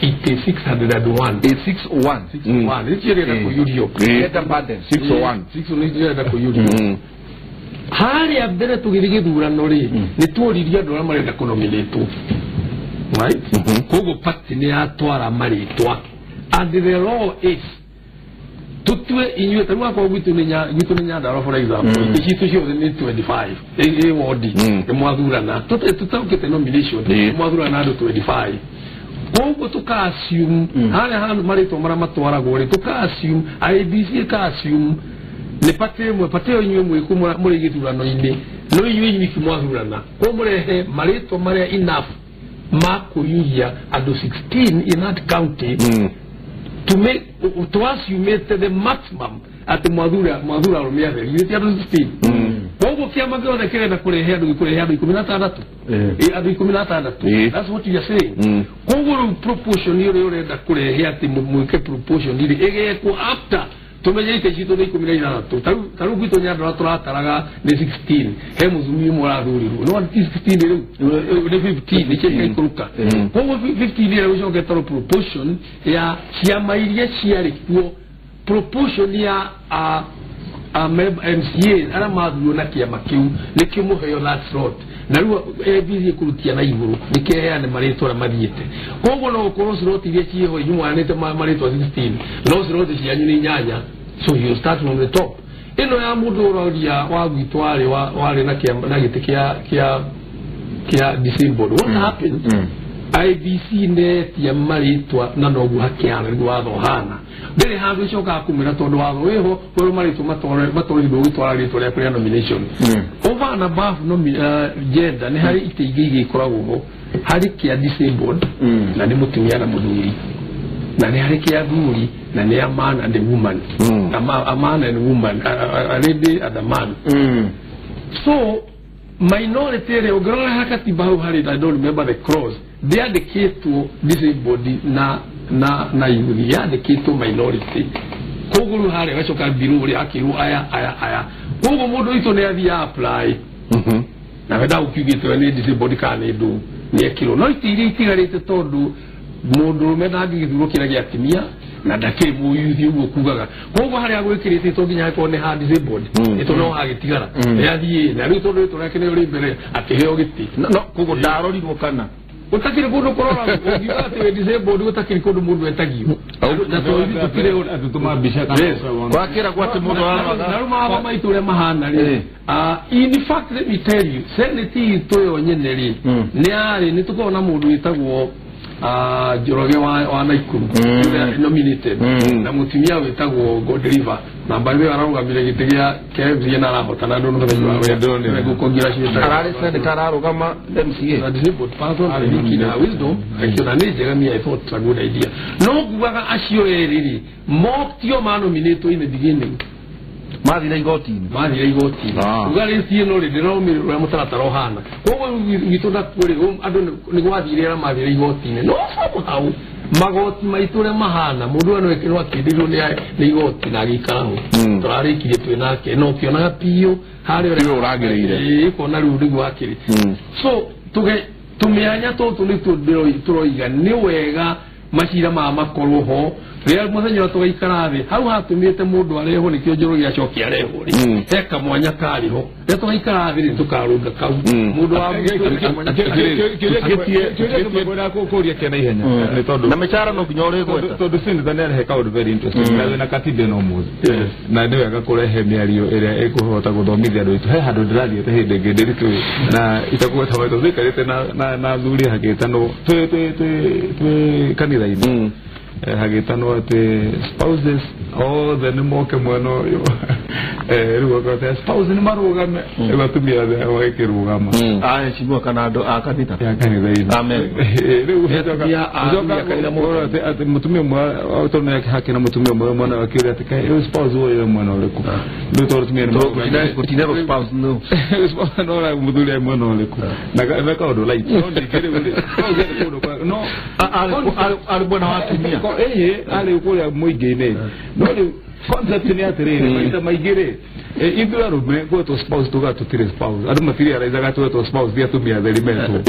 itĩ 601 601 601 nĩcio ĩrenda kũiyũrio 601 601 nĩcio ĩrenda kũiyũrio harĩa mbere tũgĩthiĩ gĩthurano rĩ nĩ tuoririe andũ arĩa marenda kũnominĩtwo right koguo party nĩ yatwara marĩtwa and the law is tutue inyuĩ ta rĩu akorwo gwitũ nĩ Nyandarua for example itĩ citũ ciothe nĩ 25 ĩ wodi nĩ mwathurana tũtaũkĩte nomination nĩ mwathurana andũ 25 koguo tũka assume harĩa handũ marĩtwa marĩa matwaragwo rĩ tũka assume IEBC ĩka assume Nĩ party ĩmwe party ĩyo inyuĩ mwĩkũ mũrĩ gĩthurano-inĩ no inyuĩ inyuiki mwathurana ko mũrehe marĩtwa marĩa enough ma kũhiũhia andũ 16 in that county to make to assume the maximum atĩ mwathura arũme atheri nĩ andũ 16. Koguo kĩama gĩothe kĩrenda kũrehe andũ gĩkũrehe andũ 16. Andũ 16. That's what you are saying. Koguo rĩu proportion ĩrĩa ũrenda kũrehe atĩ mwĩke proportion ĩrĩ ĩgekwo after tumenyete citũ nĩ 16. Ta rĩu gwitũ Nyandarua tũrataraga nĩ 16 he mũthuri ũmwe ũrathurirwo no ti 16 rĩu nĩ 15 nĩ kĩrĩa koguo 15 ĩrĩa gũcoka ĩtarwo proportion ya ciama iria ciarĩ kuo proportion ya MCA arĩa mathurirwo na kĩama kĩu nĩkĩo mũheo that slot na rĩu ABC ĩkũrutia na igũrũ nĩkĩheane marĩtwa arĩa mathiĩte koguo no gũkorwo slot iria ciĩho inyuĩ mwaranĩte marĩtwa 16 no slot cianyu nĩ 8. So you start from the top. Ĩno ya mũndũ ũroria wa gwitũ warĩ na kĩama na gĩtĩ kĩa disabled. What happened? IBC netia marĩtwa na noguo hakĩhana nĩguo watho ũhana ndĩrĩ handũ ĩcokaga kũmĩra tondũ watho wĩho kwerwo marĩtwa matwarĩirwo gũtwara rĩtwa rĩaku rĩa nomination. Over and above gender nĩ harĩ itĩ ingĩ igĩkoragwo ho harĩ kĩa disabled na nĩ mũtumia na mũthuri na nĩ harĩ kĩa athuri na nĩ a man and a woman. A man and a woman, a lady and a man. So minority ĩrĩa ũngĩrora katiba hau harĩ I don't remember the clause ndĩandĩkĩtwo disabled na youth yandĩkĩtwo minority koguo rĩu harĩa gacoka mbirũ ũrĩa akĩrwo aya koguo mũndũ witũ nĩ athiĩ apply na we ndagũkiugĩte we nĩ disabled kana nĩ ndũ nĩ ekĩrwo no itĩ iria itigarĩte tondũ mũndũrũme ndangĩgĩthurwo kĩrĩa gĩa atumia na ndakĩrĩ mũyuthi ũguo kugaga koguo harĩa gwĩkĩrĩte to nginya hakorwo nĩ ha disabled ĩto no hagĩtigara nĩ athiĩ na rĩu tondũ rĩtwa rĩake nĩ rĩ mbere akĩheo gĩtĩ no koguo ndarorirwo kana gũtakĩrĩ kũndũ kũrora ũngiuga atĩ wĩ disabled gũtakĩrĩ kũndũ mũndũ etagio na tondũ tũtirĩ atũtũma mbica kana gwakĩragwo atĩ mũndũ ararora na rĩu mawatho maitũ ũrĩa mahana rĩ in fact let me tell you senate itũ yo nyene rĩ nĩ yarĩ nĩ tũkoragwo na mũndũ wĩtagwo Njoroge wa Naikuru nominated na mũtumia wĩtagwo Godriver na mbarĩ ĩyo ararũgamire gĩtĩ gĩa KFC na arahotana ndũ mũthenya wa wĩa gũkongratulate ararĩ senator ararũgama MCA a disabled person I think in her wisdom akiona nĩ njega me I thought a good idea no ngugaga acio erĩ rĩ motio manominatwo in the beginning mathire igoti-inĩ uga rĩci ĩno rĩ ndĩraũmĩrĩra ũrĩa mũtaratara ũhana koguo gwitũ nakuo rĩ andũ nĩ gwathire arĩa mathire igoti-inĩ no somehow magoti maitũ ũrĩa mahana mũndũ ũyũ no akĩndĩirwo nĩ igoti na agĩikara ho tũrarĩkirie twĩ nake no ũkĩonaga piũ harĩa ũrĩa ũragĩrĩire kona rĩu nĩguo akĩrĩ so tũmĩanya tũtũ nĩtuo tũroiga nĩ wega macira maya makorwo ho rĩrĩa mũthenya ũrĩa tũgaikara thĩ hau hatũmĩte mũndũ arehwo nĩkĩo Njoroge acoke arehwo rĩ he kamwanya karĩ ho rĩrĩa tũgaikara thĩ rĩ tũkarũnga kau mũndũ wa kĩũria kũria kĩa naihenya nĩ tondũ na mĩcara no nginya ũrĩgweta tondũ senator nĩ arehe kaũndũ very interesting na wĩna katiba ĩno ũmũthĩ na nĩ wega kũrehe mĩario ĩrĩa ĩkũhota gũthomithia andũ aitũ he handũ ndĩrathiĩte hĩndĩ ĩngĩ ndĩritũ na itakũgweta maitũ tũikarĩte na athuri hagĩtanwo twĩ kanitha-inĩ hagĩtanwo atĩ spouses othe nĩ moke mwena ũyũ rĩu okorwo atĩ spouse nĩ marũgame rĩu atumia othe magĩkĩrũgama aheshimiwa kana andũ a kanitha ya kanitha-inĩ amen rĩu atĩ mũtumia ũmwe tondũ nĩ hakĩ na mũtumia ũmwe mwena akĩũria atĩ kaĩ ũyũ spouse ũyũ mwena ũrĩkũ rĩu tondũ atumia nĩ gũtinerwo spouse no no mũthuri arĩ mwena ũrĩkũ na kaũndũ light no ningĩ rĩu no arĩ mwena wa atumia ĩĩ arĩ kũrĩa mũingĩ-inĩ no rĩu concept nĩ atĩrĩrĩ maita maingĩ rĩ ithuĩ arũme gwetwo spouse tugaga tũtirĩ spouse andũ matirealizaga twetwo spouse ti atumia atheri metwo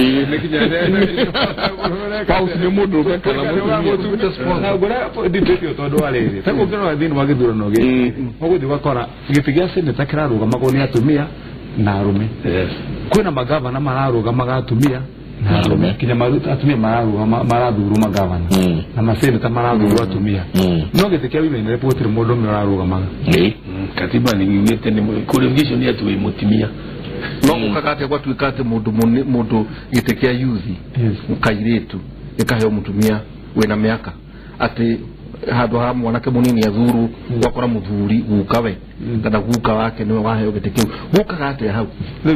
spouse nĩ mũndũ ũrũme kana mũtumia na ngũrĩa debate ĩyo tondũ wa rĩrĩ ta ũngĩrora thĩinĩ wa gĩthurano gĩkĩ ũgũthiĩ ũgakora gĩtĩ gĩa seneta kĩrarũgamagwo nĩ atumia na arũme kwĩna magavana mararũgamaga atumia na arũme kinya atumia mararũgama marathurwo magavana na maseneta marathurwo atumia no gĩtĩ kĩa women rep gũtirĩ mũndũ ũmwe ũrarũgamaga katiba nĩ yugĩte nĩ qualification nĩ atĩ wĩ mũtumia no gũkaga atĩa gwatuĩka atĩ mũndũ gĩtĩ kĩa youth kairĩtu gĩkaheo mũtumia wĩna mĩaka atĩ handũ ha mwanake mũnini athurwo gwakora mũthuri gukawe Kana guka wake niwe waheo gĩtĩ kĩu gũkaga atĩa hau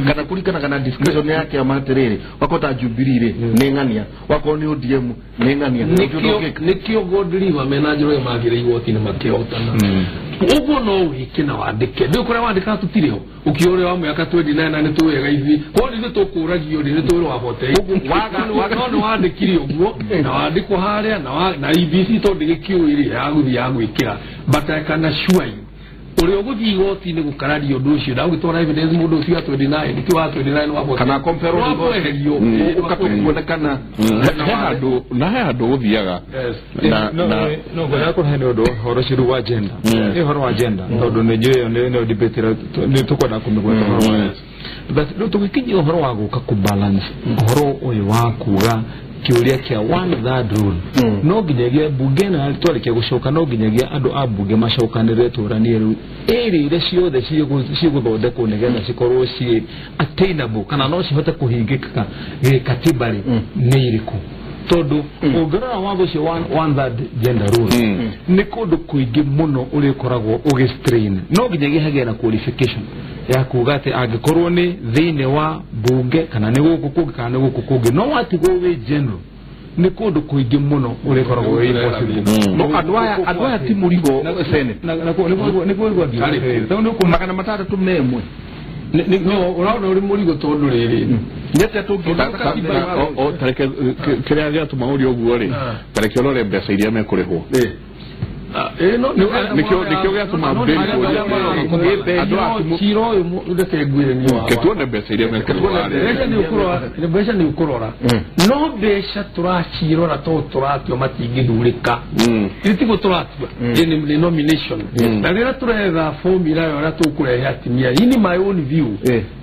kana kũringanaga na discretion yake ama atĩrĩrĩ wakorwo ta Jubilee rĩ nĩ ng'ania wakorwo nĩ ODM nĩ ng'ania. Nĩkĩo Godliver mena Njoroge magĩrĩ igoti-inĩ makĩhotana ũguo no wĩke na wandĩke ndĩ kũrĩa wandĩkaga tũtirĩ ho ũkĩũrĩa wa mĩaka 29 na nĩ tũwega ithuĩ korwo nĩ tũkũragio rĩ nĩ tũwĩrwo wabote no nĩ wandĩkire ũguo na wandĩkwo harĩa na IEBC tondũ gĩkĩũĩ rĩ yagũthiĩ ya gwĩkĩra but I can assure you ũrĩa ũgũthiĩ igoti-inĩ gũkararia ũndũ ũcio na ũgĩtwara evidence mũndũ ũcio wa 29 nĩkĩo wa 29 wa kana compare wakweherio ũkatuonekana na he handũ gũthiaga na no ngwenda kũrehe nĩ ũndũ ũhoro ũcio rĩu wa gender nĩ ũhoro wa gender tondũ nĩ njũĩ ĩyo nĩyo debate ĩrĩa nĩ tũkwenda kũmĩgweta ũhoro wayo but rĩu tũgĩkinyia ũhoro wa gũka kũbalance ũhoro ũyũ wa kuga kĩũria kĩa one third rule no nginyagia bunge ĩno twarĩkia gũcoka no nginyagia andũ a bunge macokanĩrĩre tũranie rĩu ĩrĩ iria ciothe cigũthondekwo nĩgetha cikorwo ciĩ attainable kana no cihote kũhingĩka gĩkatiba rĩ nĩ irĩkũ tondũ ũngĩrora watho ũcio one third gender rule nĩ kũndũ kũingĩ mũno ũrĩkoragwo ũgĩ-strain no nginyagia hagĩe na qualification ya kuga atĩ angĩkorwo nĩ thĩinĩ wa bunge kana nĩ gũkũ kũngĩ kana nĩ gũkũ kũngĩ no watigwo wĩ general nĩ kũndũ kũingĩ mũno ũrĩkoragwo wĩ impossible. No andũ aya ti mũrigo Senate nĩguo 661 no ũraona ũrĩ mũrigo tondũ rĩrĩ nĩatĩa tareke kĩrĩa gĩatũma ũrie ũguo rĩ tareke ũrore mbeca iria mekũrĩhwo nĩkĩo gĩatũma cira ũyũ reke ngwĩre niĩ tuone mbeca iria mekũrĩhwo mbeca nĩ ũkũrora no mbeca tũracirora tondũ tũratua matingĩthurĩka ĩ tiguo tũratua nĩ nomination na rĩrĩa tũretha formula ĩyo ũrĩa tũkũrehe atumia in my own view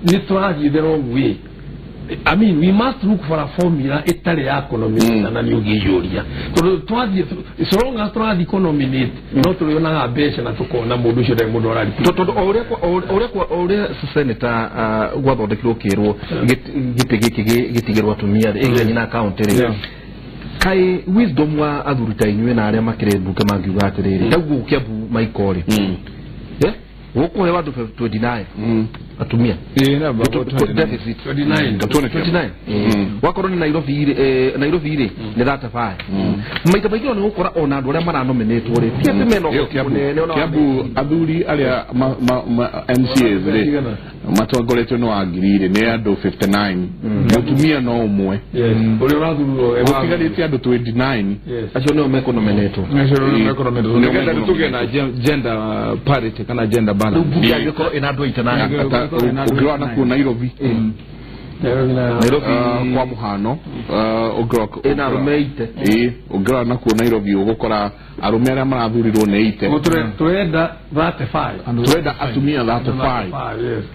nĩ tũrathiĩ the wrong way. I mean, we must look for a formula ĩtarĩ ya kũnominate na nĩ ũngĩiyũria tondũ twathiĩ so long as tũrathiĩ kũnominate no tũrĩonaga mbeca na tũkona mũndũ ũcio ndarĩ mũndũ ũraripoti tondũ o ũrĩa senator gwathondekirwo kĩrwo gĩtĩ gĩkĩ gĩtigĩrwo atumia rĩ na county rĩ kai wisdom wa athuri ta inyuĩ na arĩa makĩrĩ mbunge mangiuga atĩrĩrĩ ta ũguo Kiambu Maiko rĩ gũkũheo andũ 29 atumia deficit 29 wakorwo nĩ Nairobi rĩ nĩ 35 maita maingĩ nĩ gũkora ona andũ arĩa maranominatwo rĩ ti atĩ mena ũhoti mũnene ona Kiambu athuri arĩa MCAs rĩ matongoretio nĩ Wangiri rĩ nĩ andũ 59 mũtumia no ũmwe ũrĩa ũrathurirwo gũtigarĩte andũ 29 acio nĩo mekũnominatwo nĩgetha tũgĩe na gender parity kana gender balance mbunge angĩkorwo ĩna andũ 89 ũngĩrora nakuo Nairobi kwa mũhano ĩna arũme 80 ũngĩrora nakuo Nairobi ũgũkora arũme arĩa marathurirwo nĩ 80 tũrenda 35 tũrenda atumia 35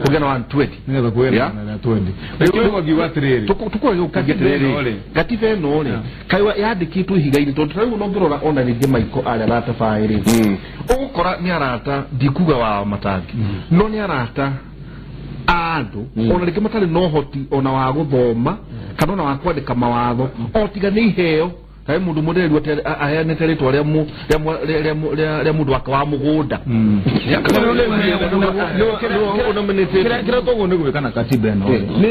kũgĩa na 120 nĩgetha kũgĩe na 120 rĩu ngiuga atĩrĩrĩ tũkũrĩa gũkugia atĩrĩrĩ gatiba ĩno rĩ kaĩ yandĩkĩtwo ihiga-inĩ tondũ tarĩu ona ũngĩrora ona rĩngĩ Maiko arĩa 35 rĩ ũgũkora nĩ arata ndikuga wa Matangi no nĩ arata andũ ona rĩngĩ matarĩ na ũhoti ona wa gũthoma kana ona wa kwandĩka mawatho o tiga nĩ iheo kaĩ mũndũ mũndĩrĩru aheanĩte rĩtwa rĩa mũndũ wake wa mũgũnda kĩrĩa tũguo nĩ gwĩka na katiba ĩno nĩ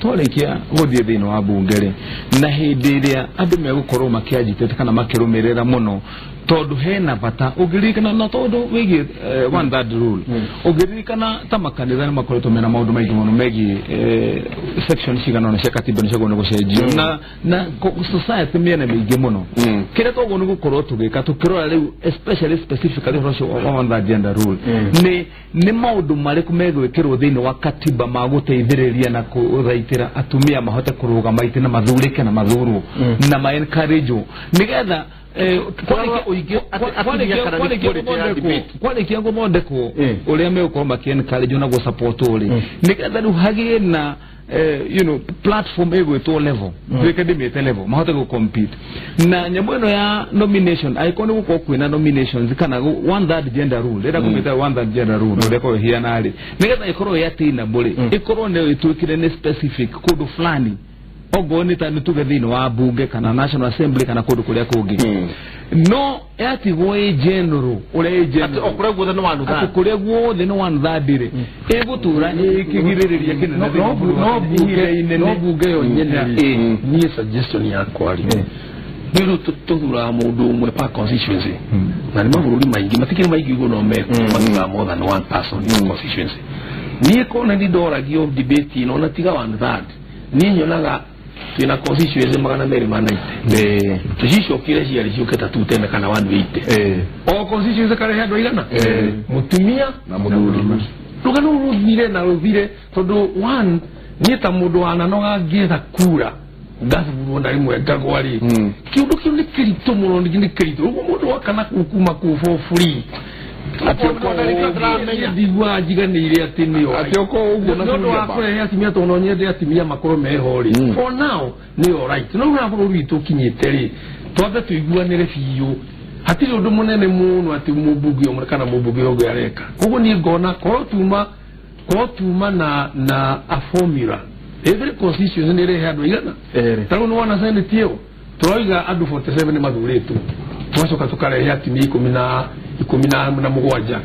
twarĩkia gũthiĩ thĩinĩ wa bunge rĩ na hĩndĩ ĩrĩa andũ megũkorwo makĩanjitĩte kana makĩrũmĩrĩra mũno tondũ hena bata ũngĩririkana na tondũ wĩgiĩ one third rule ũngĩririkana ta makanitha nĩ makoretwo mena maũndũ maingĩ mũno megiĩ section cigana ũna cia katiba nĩ ciagwo nĩ gũcenjio na society mĩena mĩingĩ mũno kĩrĩa twaguo nĩ gũkorwo tũgĩka tũkĩrora rĩu especially specifically ũhoro ũcio wa one third gender rule nĩ maũndũ marĩkũ megwĩkĩrwo thĩinĩ wa katiba ma gũteithĩrĩria na kũthaitĩra atumia mahote kũrũgama itĩ na mathurĩke na mathurwo na ma encourage nĩgetha kwarĩkia gũthondekwo ũrĩa megũkorwo makĩ-encourage na gũ-support rĩ nĩgetha rĩu hagĩe na you know platform ĩgwĩtwo level tuĩke ndĩmĩte level mahote gũ-compete na nyamũ ĩno ya nomination angĩkorwo nĩ gũkorwo kwĩna nominations kana one third gender rule rĩrĩa kũmĩta one third gender rule ũrĩa ĩkorwo ĩhiana rĩ nĩgetha ĩkorwo ĩ attainable rĩ ĩkorwo nĩyo ĩtuĩkire nĩ specific kũndũ fulani Ogo nĩ ta nĩ tuge thĩinĩ wa bunge kana National Assembly kana kũndũ kũrĩa kũngĩ, no yatigwo ĩ general ũrĩa ĩ general o kũrĩa guothe nĩ one atĩ third. Kũrĩa guothe nĩ one third rĩ, ĩgũtũra ĩkĩgirĩrĩria kĩnene No thĩinĩ wa bũrũri wa no Kenya ihinda bunge inene. No bunge yo nyene rĩ, niĩ suggestion yakwa rĩ, nĩ rĩu tũthuraga mũndũ ũmwe per constituency, na nĩ mabũrũri maingĩ matikĩrĩ maingĩ ũguo, no mekwo mathuraga more than one person in constituency. Niĩ kona nĩ ndoragio debate ĩno, ona tiga one third, niĩ nyonaga twĩna constituency 290, tũcicokire ciarĩ ciũke ta 210 kana 180, o constituency karehe andũ aigana, mũtumia na mũthuri. Rũgano rũthire na rũthire, tondũ one, niĩ ta mũndũ wananoga ngĩetha kura ngathurwo na rĩmwe ngagwa rĩ, kĩũndũ kĩu nĩ kĩritũ mũno, nĩ kĩritũ ũguo mũndũ waka na kũu kuma kũu for free. Atĩ okorwo- Ndiguaga njiganĩire atĩ nĩo Atĩ okorwo ũguo na nĩ ũndũ wa Kinyamba. kũrehe atumia, tondũ no nyende atumia makorwo meho rĩ, for now nĩ alright. No rĩu bũrũri witũ ũkinyĩte rĩ, twambe tũiguanĩre biũ, hatirĩ ũndũ mũnene mũno atĩ mũmbunge ũmwe kana mũmbunge ũngĩ areka. Koguo niĩ ngona korwo tuma na a formula, every constituency nĩ ĩrehe andũ aigana. Erĩ. Ta rĩu nĩ wona senate ĩyo tũroiga andũ 47 nĩ mathurĩtwo, tũgacoka tũkarehe atumia 17,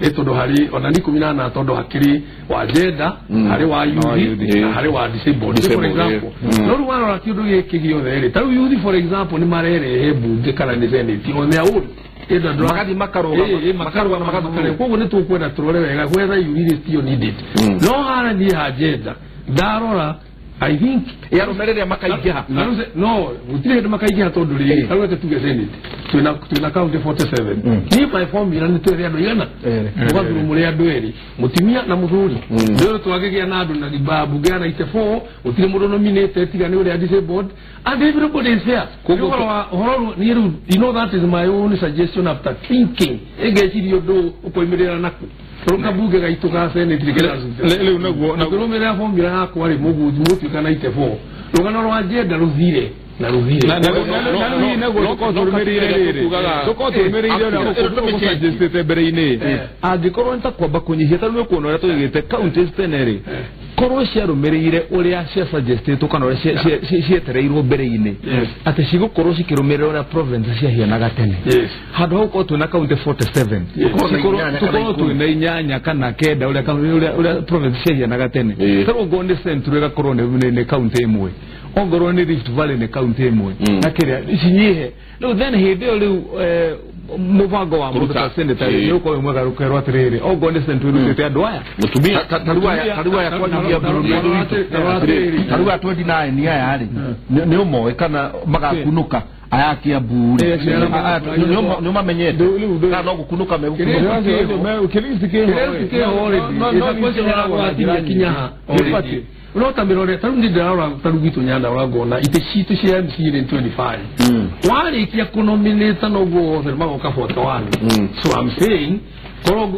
ĩ tondũ harĩ ona nĩ 14, tondũ hakĩrĩ wa gender, harĩ wa wa youth youth, na harĩ wa disabled, for Disabled, example. yeah. No rĩu warora kĩũndũ gĩkĩ gĩothe rĩ, ta rĩu youth, for example, nĩ marerehe mbunge kana nĩ senate on their own. Magathiĩ makarũgama, makarũgama makathurwo. Koguo nĩ tũkwenda tũrore wega whether you really still need it. No hara niĩ ha gender ndarora, I think Ĩ arũme rĩrĩa makaingĩha? Na rĩu no gũtirĩ hĩndĩ makaingĩha, tondũ rĩrĩ, tarĩu reke tuge senate twĩna county 47, niĩ my formula nĩ twethe andũ igana, Erĩ. mũgathurwo mũrĩ andũ erĩ, mũtumia na mũthuri. Nĩ twagĩgĩa na andũ na mbunge ya 94, gũtirĩ mũndũ nominated tiga nĩ ũrĩa disabled, and everybody is fair. Koguo- Ũhoro wa ũhoro niĩ rĩu, you know, that is my own suggestion after thinking, ĩngeciria ũndũ ũkoimĩrĩra naku tondũ kabunge gaitũ ga senate Rĩu naguo rũmĩrĩra formula yakwa rĩ, mũgutuĩka 94, rũgano rwa gender rũthire na rũthire. Na rĩu naguo tũkorwo tũrũmĩrĩire rĩrĩ, tũkorwo tũrũmĩrĩire ũrĩa ũgũsuggestĩte mbere-inĩ, angĩkorwo nĩ ta kwamba kũnyihia, ta rĩu nĩũkuona ũrĩa tũigĩte counties tene rĩ, korwo ciarũmĩrĩire ũrĩa ciasuggestĩtwo kana ũrĩa cietereirwo mbere-inĩ, atĩ cigũkorwo cikĩrũmĩrĩra ũrĩa province ciahianaga tene, handũ ha gũkorwo twĩna county 47, Tukorwo na tukorwo 8 kana twĩna 8 kana 9, ũrĩa ũrĩa province ciahianaga tene. Ta rĩu ongorwo nĩ Central ĩgakorwo nĩ county ĩmwe, ongorwo nĩ Rift Valley nĩ county ĩmwe, na kĩrĩa cinyihe. Rĩu then hĩndĩ ĩyo rĩu mũbango wa mũndũ ta senator nĩ ũkorwo wĩ mwega, rũkerwo atĩrĩrĩ, ongorwo nĩ Central ĩrutĩte andũ aya. Mũtumia. Tarĩu aya kwanyihia bũrũri ũyũ witũ, tarĩu aya 29 aya rĩ, nĩ ũmoĩ kana magakunũka aya Kiambu rĩ, nĩ ũmamenyete kana no gũkunũka megũkunũka? Kinya no ta mĩrore, ta rĩu niĩ ndĩrarora ta rĩu gwitũ Nyandarũa, ngona itĩ citũ cia MCA nĩ 25, warĩkia kũnominate noguo wothe magoka 41. So I'm saying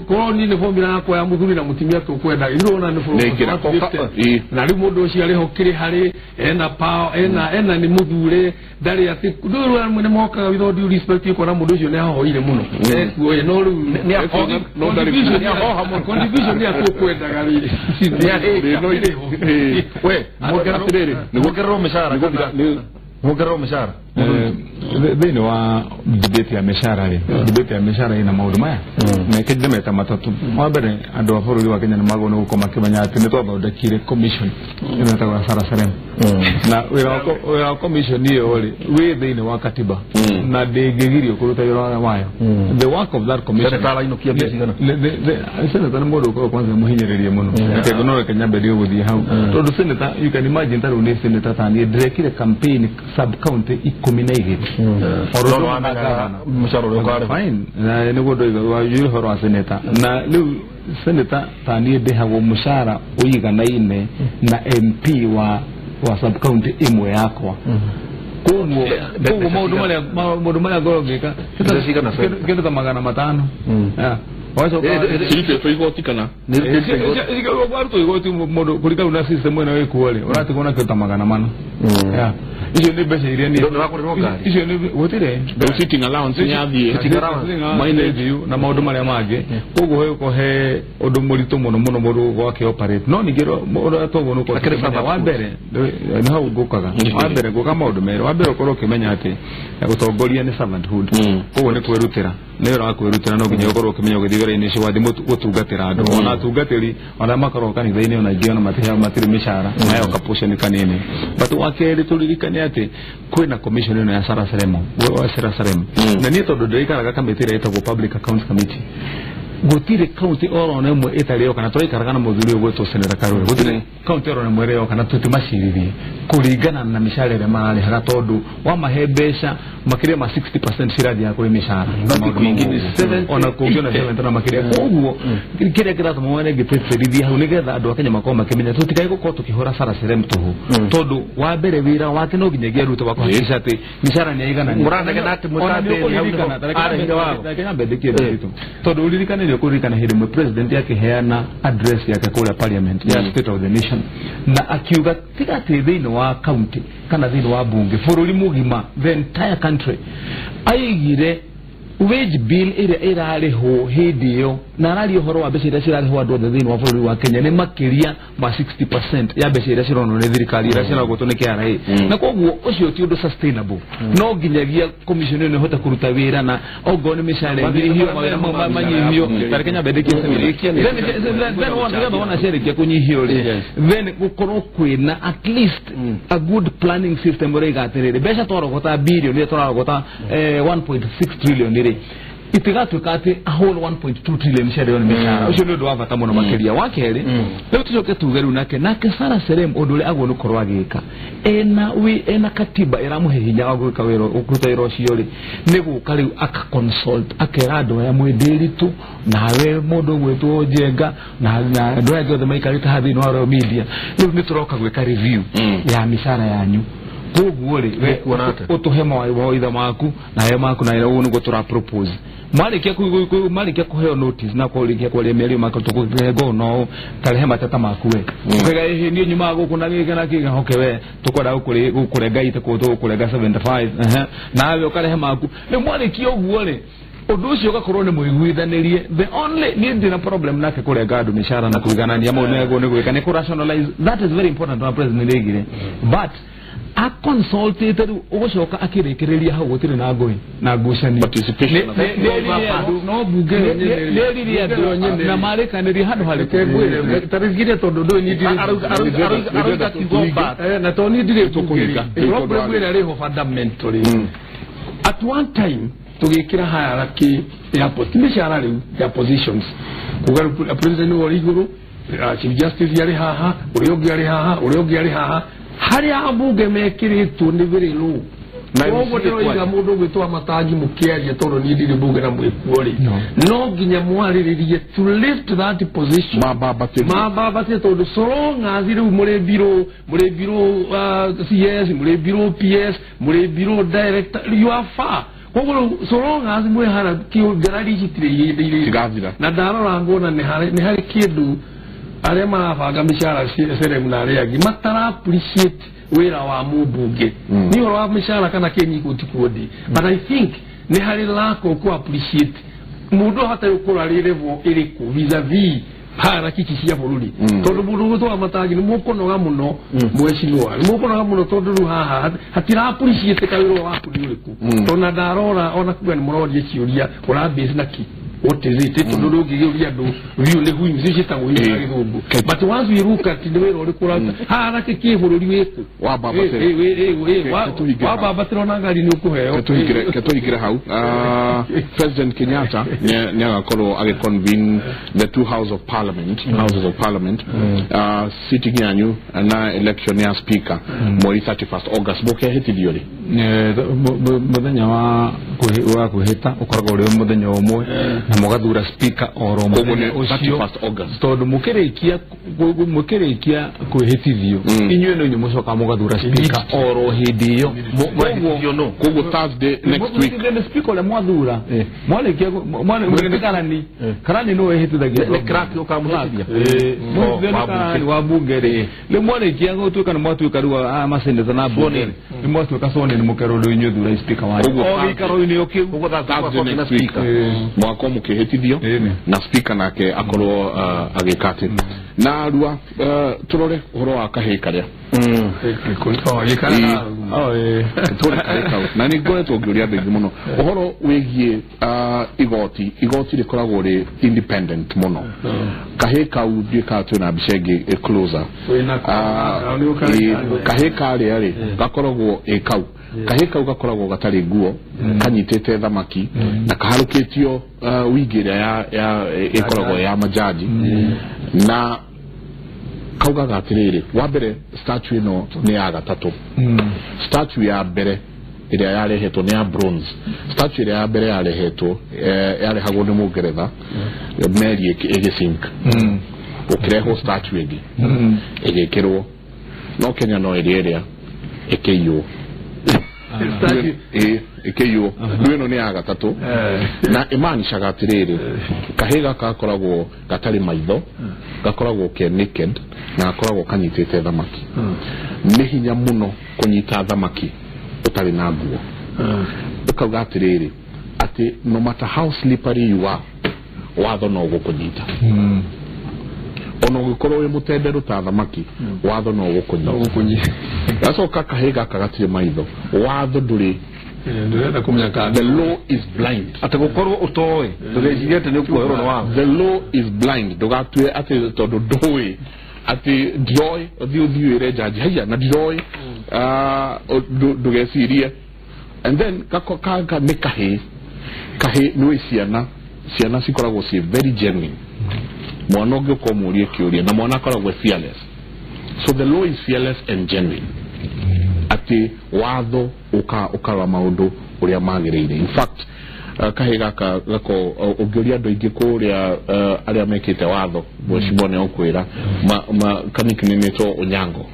korwo niĩ nĩ formula yakwa ya mũthuri na mũtumia tũkwenda, ithuĩ nĩ Nĩ ĩkĩra. 150, na rĩu mũndũ ũcio arĩho kĩrĩ harĩ ena power, ena nĩ mũthure, ndarĩ atĩ rĩu amwe nĩ mokaga with all due respect, ũkona mũndũ ũcio nĩ ahoire mũno ekuoye, no rĩu Nĩ ahoha. No ndarĩ contribution Nĩ ahoha mũno. Contribution nĩ atũkwendaga rĩ. Nĩ We atĩrĩrĩ, muongererwo mĩcara kana muongererwo mĩcara? Thĩinĩ wa debate ya mĩcara rĩ, debate ya mĩcara ĩna maũndũ maya meke ndĩmeta matatũ. Wa mbere, andũ a bũrũri wa Kenya nĩ magwo nĩ gũkorwo makĩmenya atĩ nĩ twathondekire commission ĩno ĩtagwo ya Sarah Serem, na wĩra wa commission ĩyo rĩ, wĩ thĩinĩ wa katiba na ndĩngĩgirio kũruta wĩra wayo. The work of that commission Senator arainũkia mbia cigana? Senator nĩ mũndũ ũkoragwo kwanza mũhinyĩrĩrie mũno. Reke no reke nyambe ndige gũthiĩ hau, tondũ senator, you can imagine, ta rĩu nĩ senator ta niĩ ndĩrekire campaign sub county 12. No no wamenyaga mũcara ũrĩa ũkarĩhwo. Fine, na nĩguo ndoiga wajui ũhoro wa senator, na rĩu senator ta niĩ ndĩhagwo mũcara ũiganaine na MP wa sub county ĩmwe yakwa. Koguo maũndũ marĩa ngoragwo ngĩka Mbeca cigana, senator? kĩndũ ta 500. Yeah. Wacoka Cirutĩtwo igoti kana? Warutwo igoti, mũndũ kũringana na system ĩno ĩkuo rĩ, ũratigwo na kĩndũ ta 400. Yeah. Icio nĩ mbeca iria nĩ Ndũragũrĩrwo ngari. Icio nĩ gũtirĩ Sitting allowance nĩ yathiĩ. Mileage na maũndũ marĩa mangĩ. Koguo hegũkorwo he ũndũ mũritũ mũno mũno mũndũ gwake operate. No ningĩ ũrĩa toguo nĩ ũkorwo ũkĩmenya wa mbere nĩ hau ngũkaga. Wa mbere ngũka maũndũ merĩ. Wa mbere ũkorwo ũkĩmenya atĩ ũtongoria nĩ servanthood. Koguo nĩ kwĩrutĩra. Nĩ wĩra wa kwĩrutĩra no nginya ũkorwo ũkĩmenya ũgĩthiĩ wĩra-inĩ ũcio wathiĩ gũtungatĩra andũ. Ona atungatĩri ona makoragwo kanitha-inĩ ona aingĩ ona matiheagwo matirĩ mĩcara maheo kaportion kanini. But wa kerĩ tũririkane atĩ kwĩna commission ĩno ya Sarah Serem. Wa Sarah Serem. Na niĩ tondũ ndĩraikaraga kamĩtĩ ĩrĩa ĩtagwo Public Accounts Committee, gũtirĩ kaunti oro na ĩmwe ĩtarĩ yoka na tũraikaraga na mũthuri ũyũ gwĩtwo Senator Karũĩ. Gũtirĩ kaunti oro na ĩmwe ĩrĩ yoka na tũtimacirithie kũringana na mĩcara ĩrĩa mararĩhaga tondũ wamahe mbeca makĩria ma 60% cirathiaga kũrĩ mĩcara. Ona kũngĩ ona 70 na makĩria. Koguo kĩrĩa kĩratũma wone ngĩtĩtĩrithia hau nĩgetha andũ a Kenya makorwo makĩmenya tũtikae gũkorwo tũkĩhũra Sarah Serem tũhũ tondũ wa mbere wĩra wake no nginyagia arute wa kũhakikisha atĩ mĩcara nĩ yaiganania. Mũranegena atĩ Ona nĩ mwĩta hau nĩho ũkũririkana, arehire watho. reke nyambe ndĩkie nditũ tondũ ũririkane nĩ ũkũririkana hĩndĩ ĩmwe president akĩheana address yake kũrĩa parliament ya State of the Nation na akiuga tiga atĩ thĩinĩ wa county kana thĩinĩ wa bunge, bũrũri mũgima, the entire country, aigire wage bill ĩrĩa ĩrarĩhwo hĩndĩ ĩyo na araria ũhoro wa mbeca iria cirarĩhwo andũ othe thĩinĩ wa bũrũri wa Kenya nĩ makĩria ma 60% ya mbeca iria cironwo nĩ thirikari iria ciragũtwo nĩ KRA. Na koguo ũcio ti ũndũ sustainable. No nginyagia commission ĩno ĩhote kũruta wĩra na ongorwo nĩ mĩcara ĩnyihio, mawĩra mau manyihio. Tareke nyambe ndĩkie. Then nĩgetha wona ciarĩkia kũnyihio rĩ, then gũkorwo kwĩna at least a good planning system ũraiga atĩrĩrĩ, mbeca twarogota billion iria tũrarogota 1.6 trillion rĩ, itigatuĩka atĩ a whole 1.2 trillion ciarĩo nĩ mĩcara. Ũcio nĩ ũndũ wa bata mũno makĩria. Wa kerĩ, rĩu tũcoke tuge rĩu nake Sarah Serem ũndũ ũrĩa agwo nĩ gũkorwo agĩka ena wi ena katiba ĩramũhe hinya wa gwĩka wĩra kũruta wĩra ũcio rĩ, nĩ gũka rĩu aka consult akera andũ aya mwĩ Ndĩritũ nawe mũndũ ũgwĩtwo Njenga na andũ aya angĩ othe maikarĩte haha thĩinĩ wa Royal Media, rĩu nĩ tũroka gwĩka review ya mĩcara yanyu. Koguo rĩ we Ũkuona atĩa? Ũtũhe mawaitha maku na heo maku na ũguo nĩguo tũra propose. Marĩkia kũheo notice na kũrĩkia kwaria mĩario mako tũkũhengo no tarehe mateta maku we ukaiga ĩhĩ niĩ nyumaga gũkũ na gĩkĩ na kĩga hoke we tũkwenda gũkũrenga ite kũ tũgũkũrenga 75 ehe nawe ũkarehe maku. Rĩu mwarĩkia ũguo rĩ, ũndũ ũcio ũgakorwo nĩ mũiguithanĩrie. The only niĩ ndĩ na problem nake kũrenga andũ mĩcara na kũiganania maũndũ nĩguo nĩ gwĩka nĩ kũ rationalize. That is very important na president nĩaigire but aconsultĩte rĩu ũgũcoka akĩrĩkĩrĩria hau gũtirĩ na ngũĩ na ngucanio. Participation. No bunge yo nyene. Nĩeririe andũ na marĩkanĩrie handũ Reke ngwĩre tarĩngire tondũ ndũĩ niĩ ndirĩ Arauga kiugo but. Na tondũ niĩ ndirĩ Tũkũhinga. Problem ĩrĩa ĩrĩ ho fundamentally, at one time tũgĩkĩra hierarchy ya ti mĩcara rĩu ya positions, kuga rĩu president nĩwe ũrĩ igũrũ, chief justice arĩ haha, ũrĩa ũngĩ arĩ haha, ũrĩa ũngĩ arĩ haha. Harĩa ambunge mekĩrĩtwo nĩ very low. Na Koguo MCA ndĩroiga mũndũ ũgwĩtwo Matangi mũkĩaria tondũ niĩ ndirĩ mbunge na mwĩkuo rĩ, no nginya mwarĩrĩrie to lift that position. Mabambatĩrio. Mabambatĩrie tondũ so long as rĩu mũrĩ mbirũ, mũrĩ mbirũ CS, mũrĩ mbirũ PS, mũrĩ mbirũ director, you are far. Koguo rĩu so long as mwĩ hara ngarari ici itirĩ ihĩndĩ irĩ Itigathira. Na ndarora ngona nĩ harĩ kĩndũ arĩa marabanga mĩcara Serem na arĩa angĩ matara appreciate wĩra wa mũmbunge. Nĩ ũhoro wa mĩcara kana kĩnyiko tikuondi, but I think nĩ harĩ lack of ku appreciate mũndũ hatarĩ gũkorwo arĩ level ĩrĩkũ vis-a-vis hierarchy ici cia bũrũri tondũ mũndũ ũgwĩtwo Matangi nĩ mũkũnoga mũno mwecimwa nĩ mũkũnoga mũno tondũ rĩu haha hatira appreciate ka wĩra waku nĩ ũrĩkũ. Tondũ na ndarora ona kuga nĩ mũroria ciũria ũra base na ki, what is it, tondũ ndũngĩgĩũria andũ view nĩ whims icio ciĩtagwo whims na gĩthũngũ, but once we look at nĩ wĩra ũrĩkũ ũraruta hierarchy kĩ bũrũri wĩkũ. Wabambatĩra. Tũhingĩre hau. Wabambatĩra ona ngari nĩ ũkũheo. Ketũhingĩre hau. President Kenyatta nĩ agakorwo agĩconvene the two house of parliament houses of parliament, sitting yanyu na election ya speaker mweri 31st August mũkehĩtithio rĩ? Muthenya wa kwĩhĩta ũkoragwo ũrĩ mũthenya ũmwe na mũgathura speaker oro mũthenya ũcio, tondũ mũkĩrĩkia kwĩhĩtithio inyuĩ no inyuĩ mũcoka mũgathura speaker oro hĩndĩ ĩyo. Koguo Thursday next week nĩ speaker ũrĩa mwathura mwarĩkia karani karani nĩwe wĩhĩtithagia nĩ clerk ũkamũhĩtithia wa bunge rĩ rĩu mwarĩkia gũtuĩka nĩ mwatuĩka rĩu a maseneta na bunge nĩ mwatuĩka sworn in mũkerwo rĩu inyuĩ thurai speaker wanyu o gĩikaro-inĩ o kĩu. Thursday next week mwakorwo mũkĩhĩtithio na speaker nake akorwo agĩka atĩ na rua tũrore ũhoro wa kahĩĩ karĩa na nĩ ngoretwo ngĩũria andũ aingĩ mũno ũhoro wĩgiĩ igoti. Igoti rĩkoragwo rĩ independent mũno. Kahĩĩ kau ndiũĩ kana twĩna mbica ĩngĩ closer. Kahĩĩ karĩa rĩ gakoragwo ĩ kau kahĩĩ kau gakoragwo gatarĩ nguo, kanyitĩte thamaki na kaharũkĩtio wigi ĩrĩa ĩkoragwo ya majaji na kaugaga atĩrĩrĩ, wa mbere statue ĩno nĩ ya gatatũ. Statue ya mbere ĩrĩa yarehetwo nĩ ya bronze. Statue ĩrĩa ya mbere yarehetwo yarehagwo nĩ Mũngeretha meri ĩgĩsink, ũkĩrehwo statue ĩngĩ ĩgĩkĩrwo, no Kenya no ĩrĩa ĩrĩa ĩkĩiywo ĩkĩiywo. Rĩu ĩno nĩ ya gatatũ na ĩmaanishaga atĩrĩrĩ, kahĩĩ gaka gakoragwo gatarĩ maitho, gakoragwo ke naked na gakoragwo kanyitĩte thamaki. Nĩ hinya mũno kũnyita thamaki ũtarĩ na nguo. Ũkauga atĩrĩrĩ, atĩ no matter how slippery you are, watho no ũgũkũnyita. Ona ũngĩkorwo wĩ mũtenderũ ta thamaki, watho no ũgũkũnyita. Gacoka kahĩĩ gaka gatirĩ maitho, watho ndũrĩ. The law is blind. Atĩ gũkorwo ũtoĩ ndũgecirie atĩ nĩ ũkuoherwo nĩ watho. The law is blind. Ndũgatue atĩ tondũ ndũĩ atĩ ndiroĩ, ũthiĩ ũthiĩ wĩre jaji haiya na ndiroĩ, ndũgecirie. And then kaka nĩ kahĩĩ. Kahĩĩ nĩ ciana, ciana cikoragwo ciĩ very genuine. Mwana ũngĩ ũkamũũria kĩũria na mwana akoragwo fearless. So the law is fearless and genuine. Atĩ watho ũkarora maũndũ ũrĩa magĩrĩire. In fact, kahĩĩ gaka gako ũngĩũria andũ aingĩ kũrĩa arĩa mekĩte watho, mheshimiwa nĩ ũkwĩra kanikninĩtwo Onyango.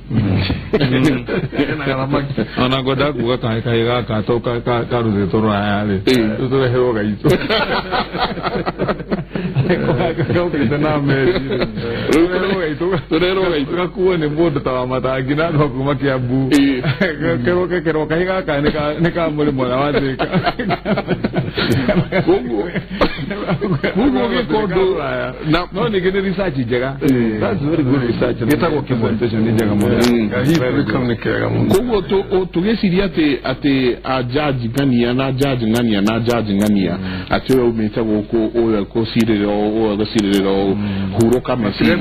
Ona ngwenda kuga kahĩĩ gaka to karutĩtwo rũraya rĩ tũreherwo gaitũ gaukĩte na meri tũreherwo gaitũ gakuo nĩ mũndũ ta wa matangi na andũ a kuma Kiambu kerwo kekerwo kahĩĩ gaka nĩ ka mũrĩmo ũrĩa wa Thĩka. Koguo gĩko ũndũ no ningĩ nĩ research njega. That's very good research. Gĩtagwo presentation nĩ njega mũno. Koguo tũgĩciria atĩ a judge ng'ania na judge ng'ania na judge ng'ania atĩ ũyũ aumĩte gũkũ, ũyũ ekũcirĩrĩra ũũ, ũyũ egũcirĩrĩra ũũ, hurũka meciria,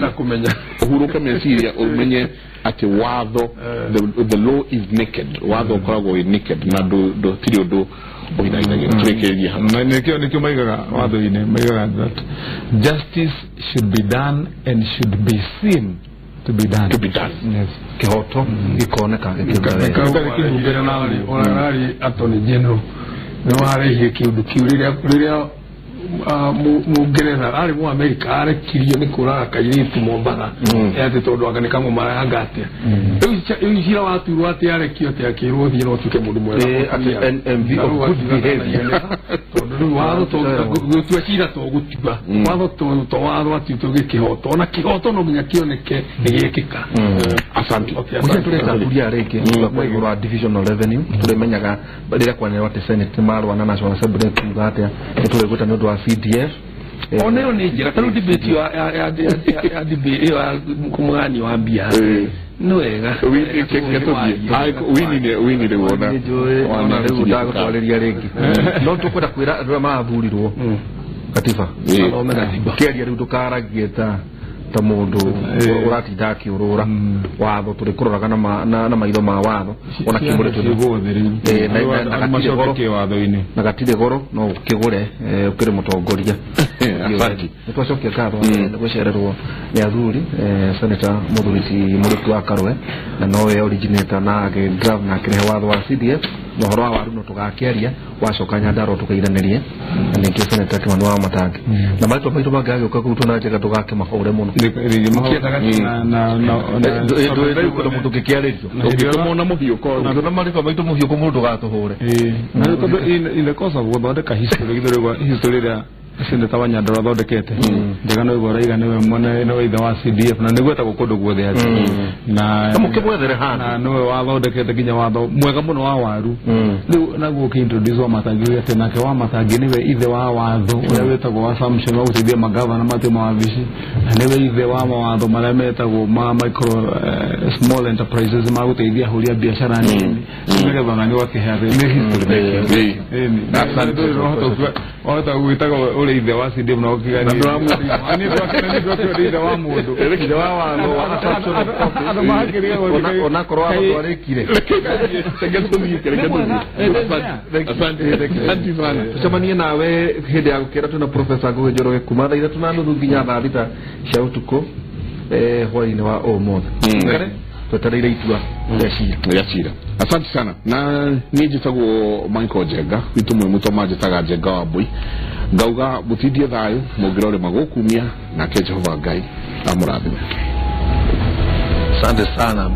hurũka meciria ũmenye atĩ watho, the law is naked. Watho ũkoragwo wĩ naked na ndũtirĩ ũndũ ũhithahithagia. Tũrĩkĩrĩrie hau. Nĩkĩo maigaga watho-inĩ, maigaga that justice should be done and should be seen to be done. To be done. Yes. Kĩhoto gĩkoneka gĩkĩruta wĩra. Ũrarĩ Attorney General nĩ warehire kĩũndũ kĩu rĩrĩa Mũngeretha arĩ mu Amerika arekirio nĩ kũraga kairĩtu Mombatha atĩ tondũ anga nĩ kamũmaranga atĩa. Rĩu cira waturwo atĩ arekio atĩ akĩrwo thiĩ no ũtuĩke mũndũ mwega tondũ rĩu watho gũtua cira to gũtua watho to watho atĩ tũgĩ kĩhoto ona kĩhoto no nginya kĩoneke nĩ gĩekĩka. Asante. Mũciĩ tũreta kuria rĩngĩ kwa igũrũ wa divisional revenue tũrĩmenyaga rĩrĩa kwanĩrĩrwo atĩ Senate marũa na National Assembly kuga atĩa nĩ tũrĩgwĩta nĩ ũndũ wa CDF. Ona ĩyo nĩ njega. Ta rĩu debate ĩyo ya debate ĩyo ya kũmũgani wa mbia nĩ wega. Wini rĩu ona ona rĩu ndagũtwarĩria rĩngĩ no tũkwenda kwĩra andũ arĩa marathurirwo katiba kĩaria rĩu ndũkaragie ta mũndũ ũratinda akĩũrũra watho tũrĩkũroraga na maitho ma watho ona kĩmũrĩ na gatirĩ goro no ũkĩgũre ũkĩrĩ mũtongoria. Nĩ twacokia ngatho nĩ gũcererwo nĩ athuri Senator Mũthuri Mũrĩki wa Karwe na nowe originator na agĩdraft na akĩrehe watho wa CDF Na ũhoro wa waru no tũgakĩaria wacoka Nyandarua tũkairanĩrie na ningĩ Senator Kimani wa Matangi na marĩtwa maitũ mangĩagĩũka kũu tũna njega ndũgakĩmahũre mũno. Ndũĩ mũndũ ũngĩkĩarĩrio ũngĩtũmona mũhiũko ũngĩona marĩtwa maitũ mũhiũko mũndũ ndũgatũhũre. Na rĩu tondũ in the course of gũthondeka history githũrĩgwa history ĩrĩa Senator wa Nyandarua athondekete njega no igua raiga nĩwe mwene nĩwe ithe wa CDF na nĩguo etagwo kũndũ guothe atĩ na mũkĩmwethere handũ na nĩwe wathondekete nginya watho mwega mũno wa waru. Rĩu naguo ũkĩintroduce wa Matangi atĩ nake wa Matangi nĩwe ithe wa watho ũrĩa wĩtagwo wa assumption wa gũteithia magavana matue mawabici na nĩwe ithe wa mawatho marĩa metagwo ma micro small enterprises ma gũteithia ahũri a biacara nini nĩgetha ona nĩ wakĩhe atĩ nĩ history. Wahota gwĩtagwo ũrĩ ithe wa CDF na ũkigania ithe wa mũndũ ithe wa watho wa assumption of office onakorwo watho ndwarĩkire. Tucemanie nawe hĩndĩ ya gũkĩra twĩna Professor Ngugi Njoroge kuma thaa 3:30 nginya thaa 6 cia ũtukũ hwaĩ-inĩ wa ũmũthĩ. Twetereire itua rĩa cira. Asante sana. Na niĩ njĩtagwo Michael Njenga witũ mwĩ mũtoma njĩtaga Njenga wa Mbui ngauga mũtindie thayũ mũngĩrorĩma gũkumia nake Jehova Ngai amũrathime. Asante sana.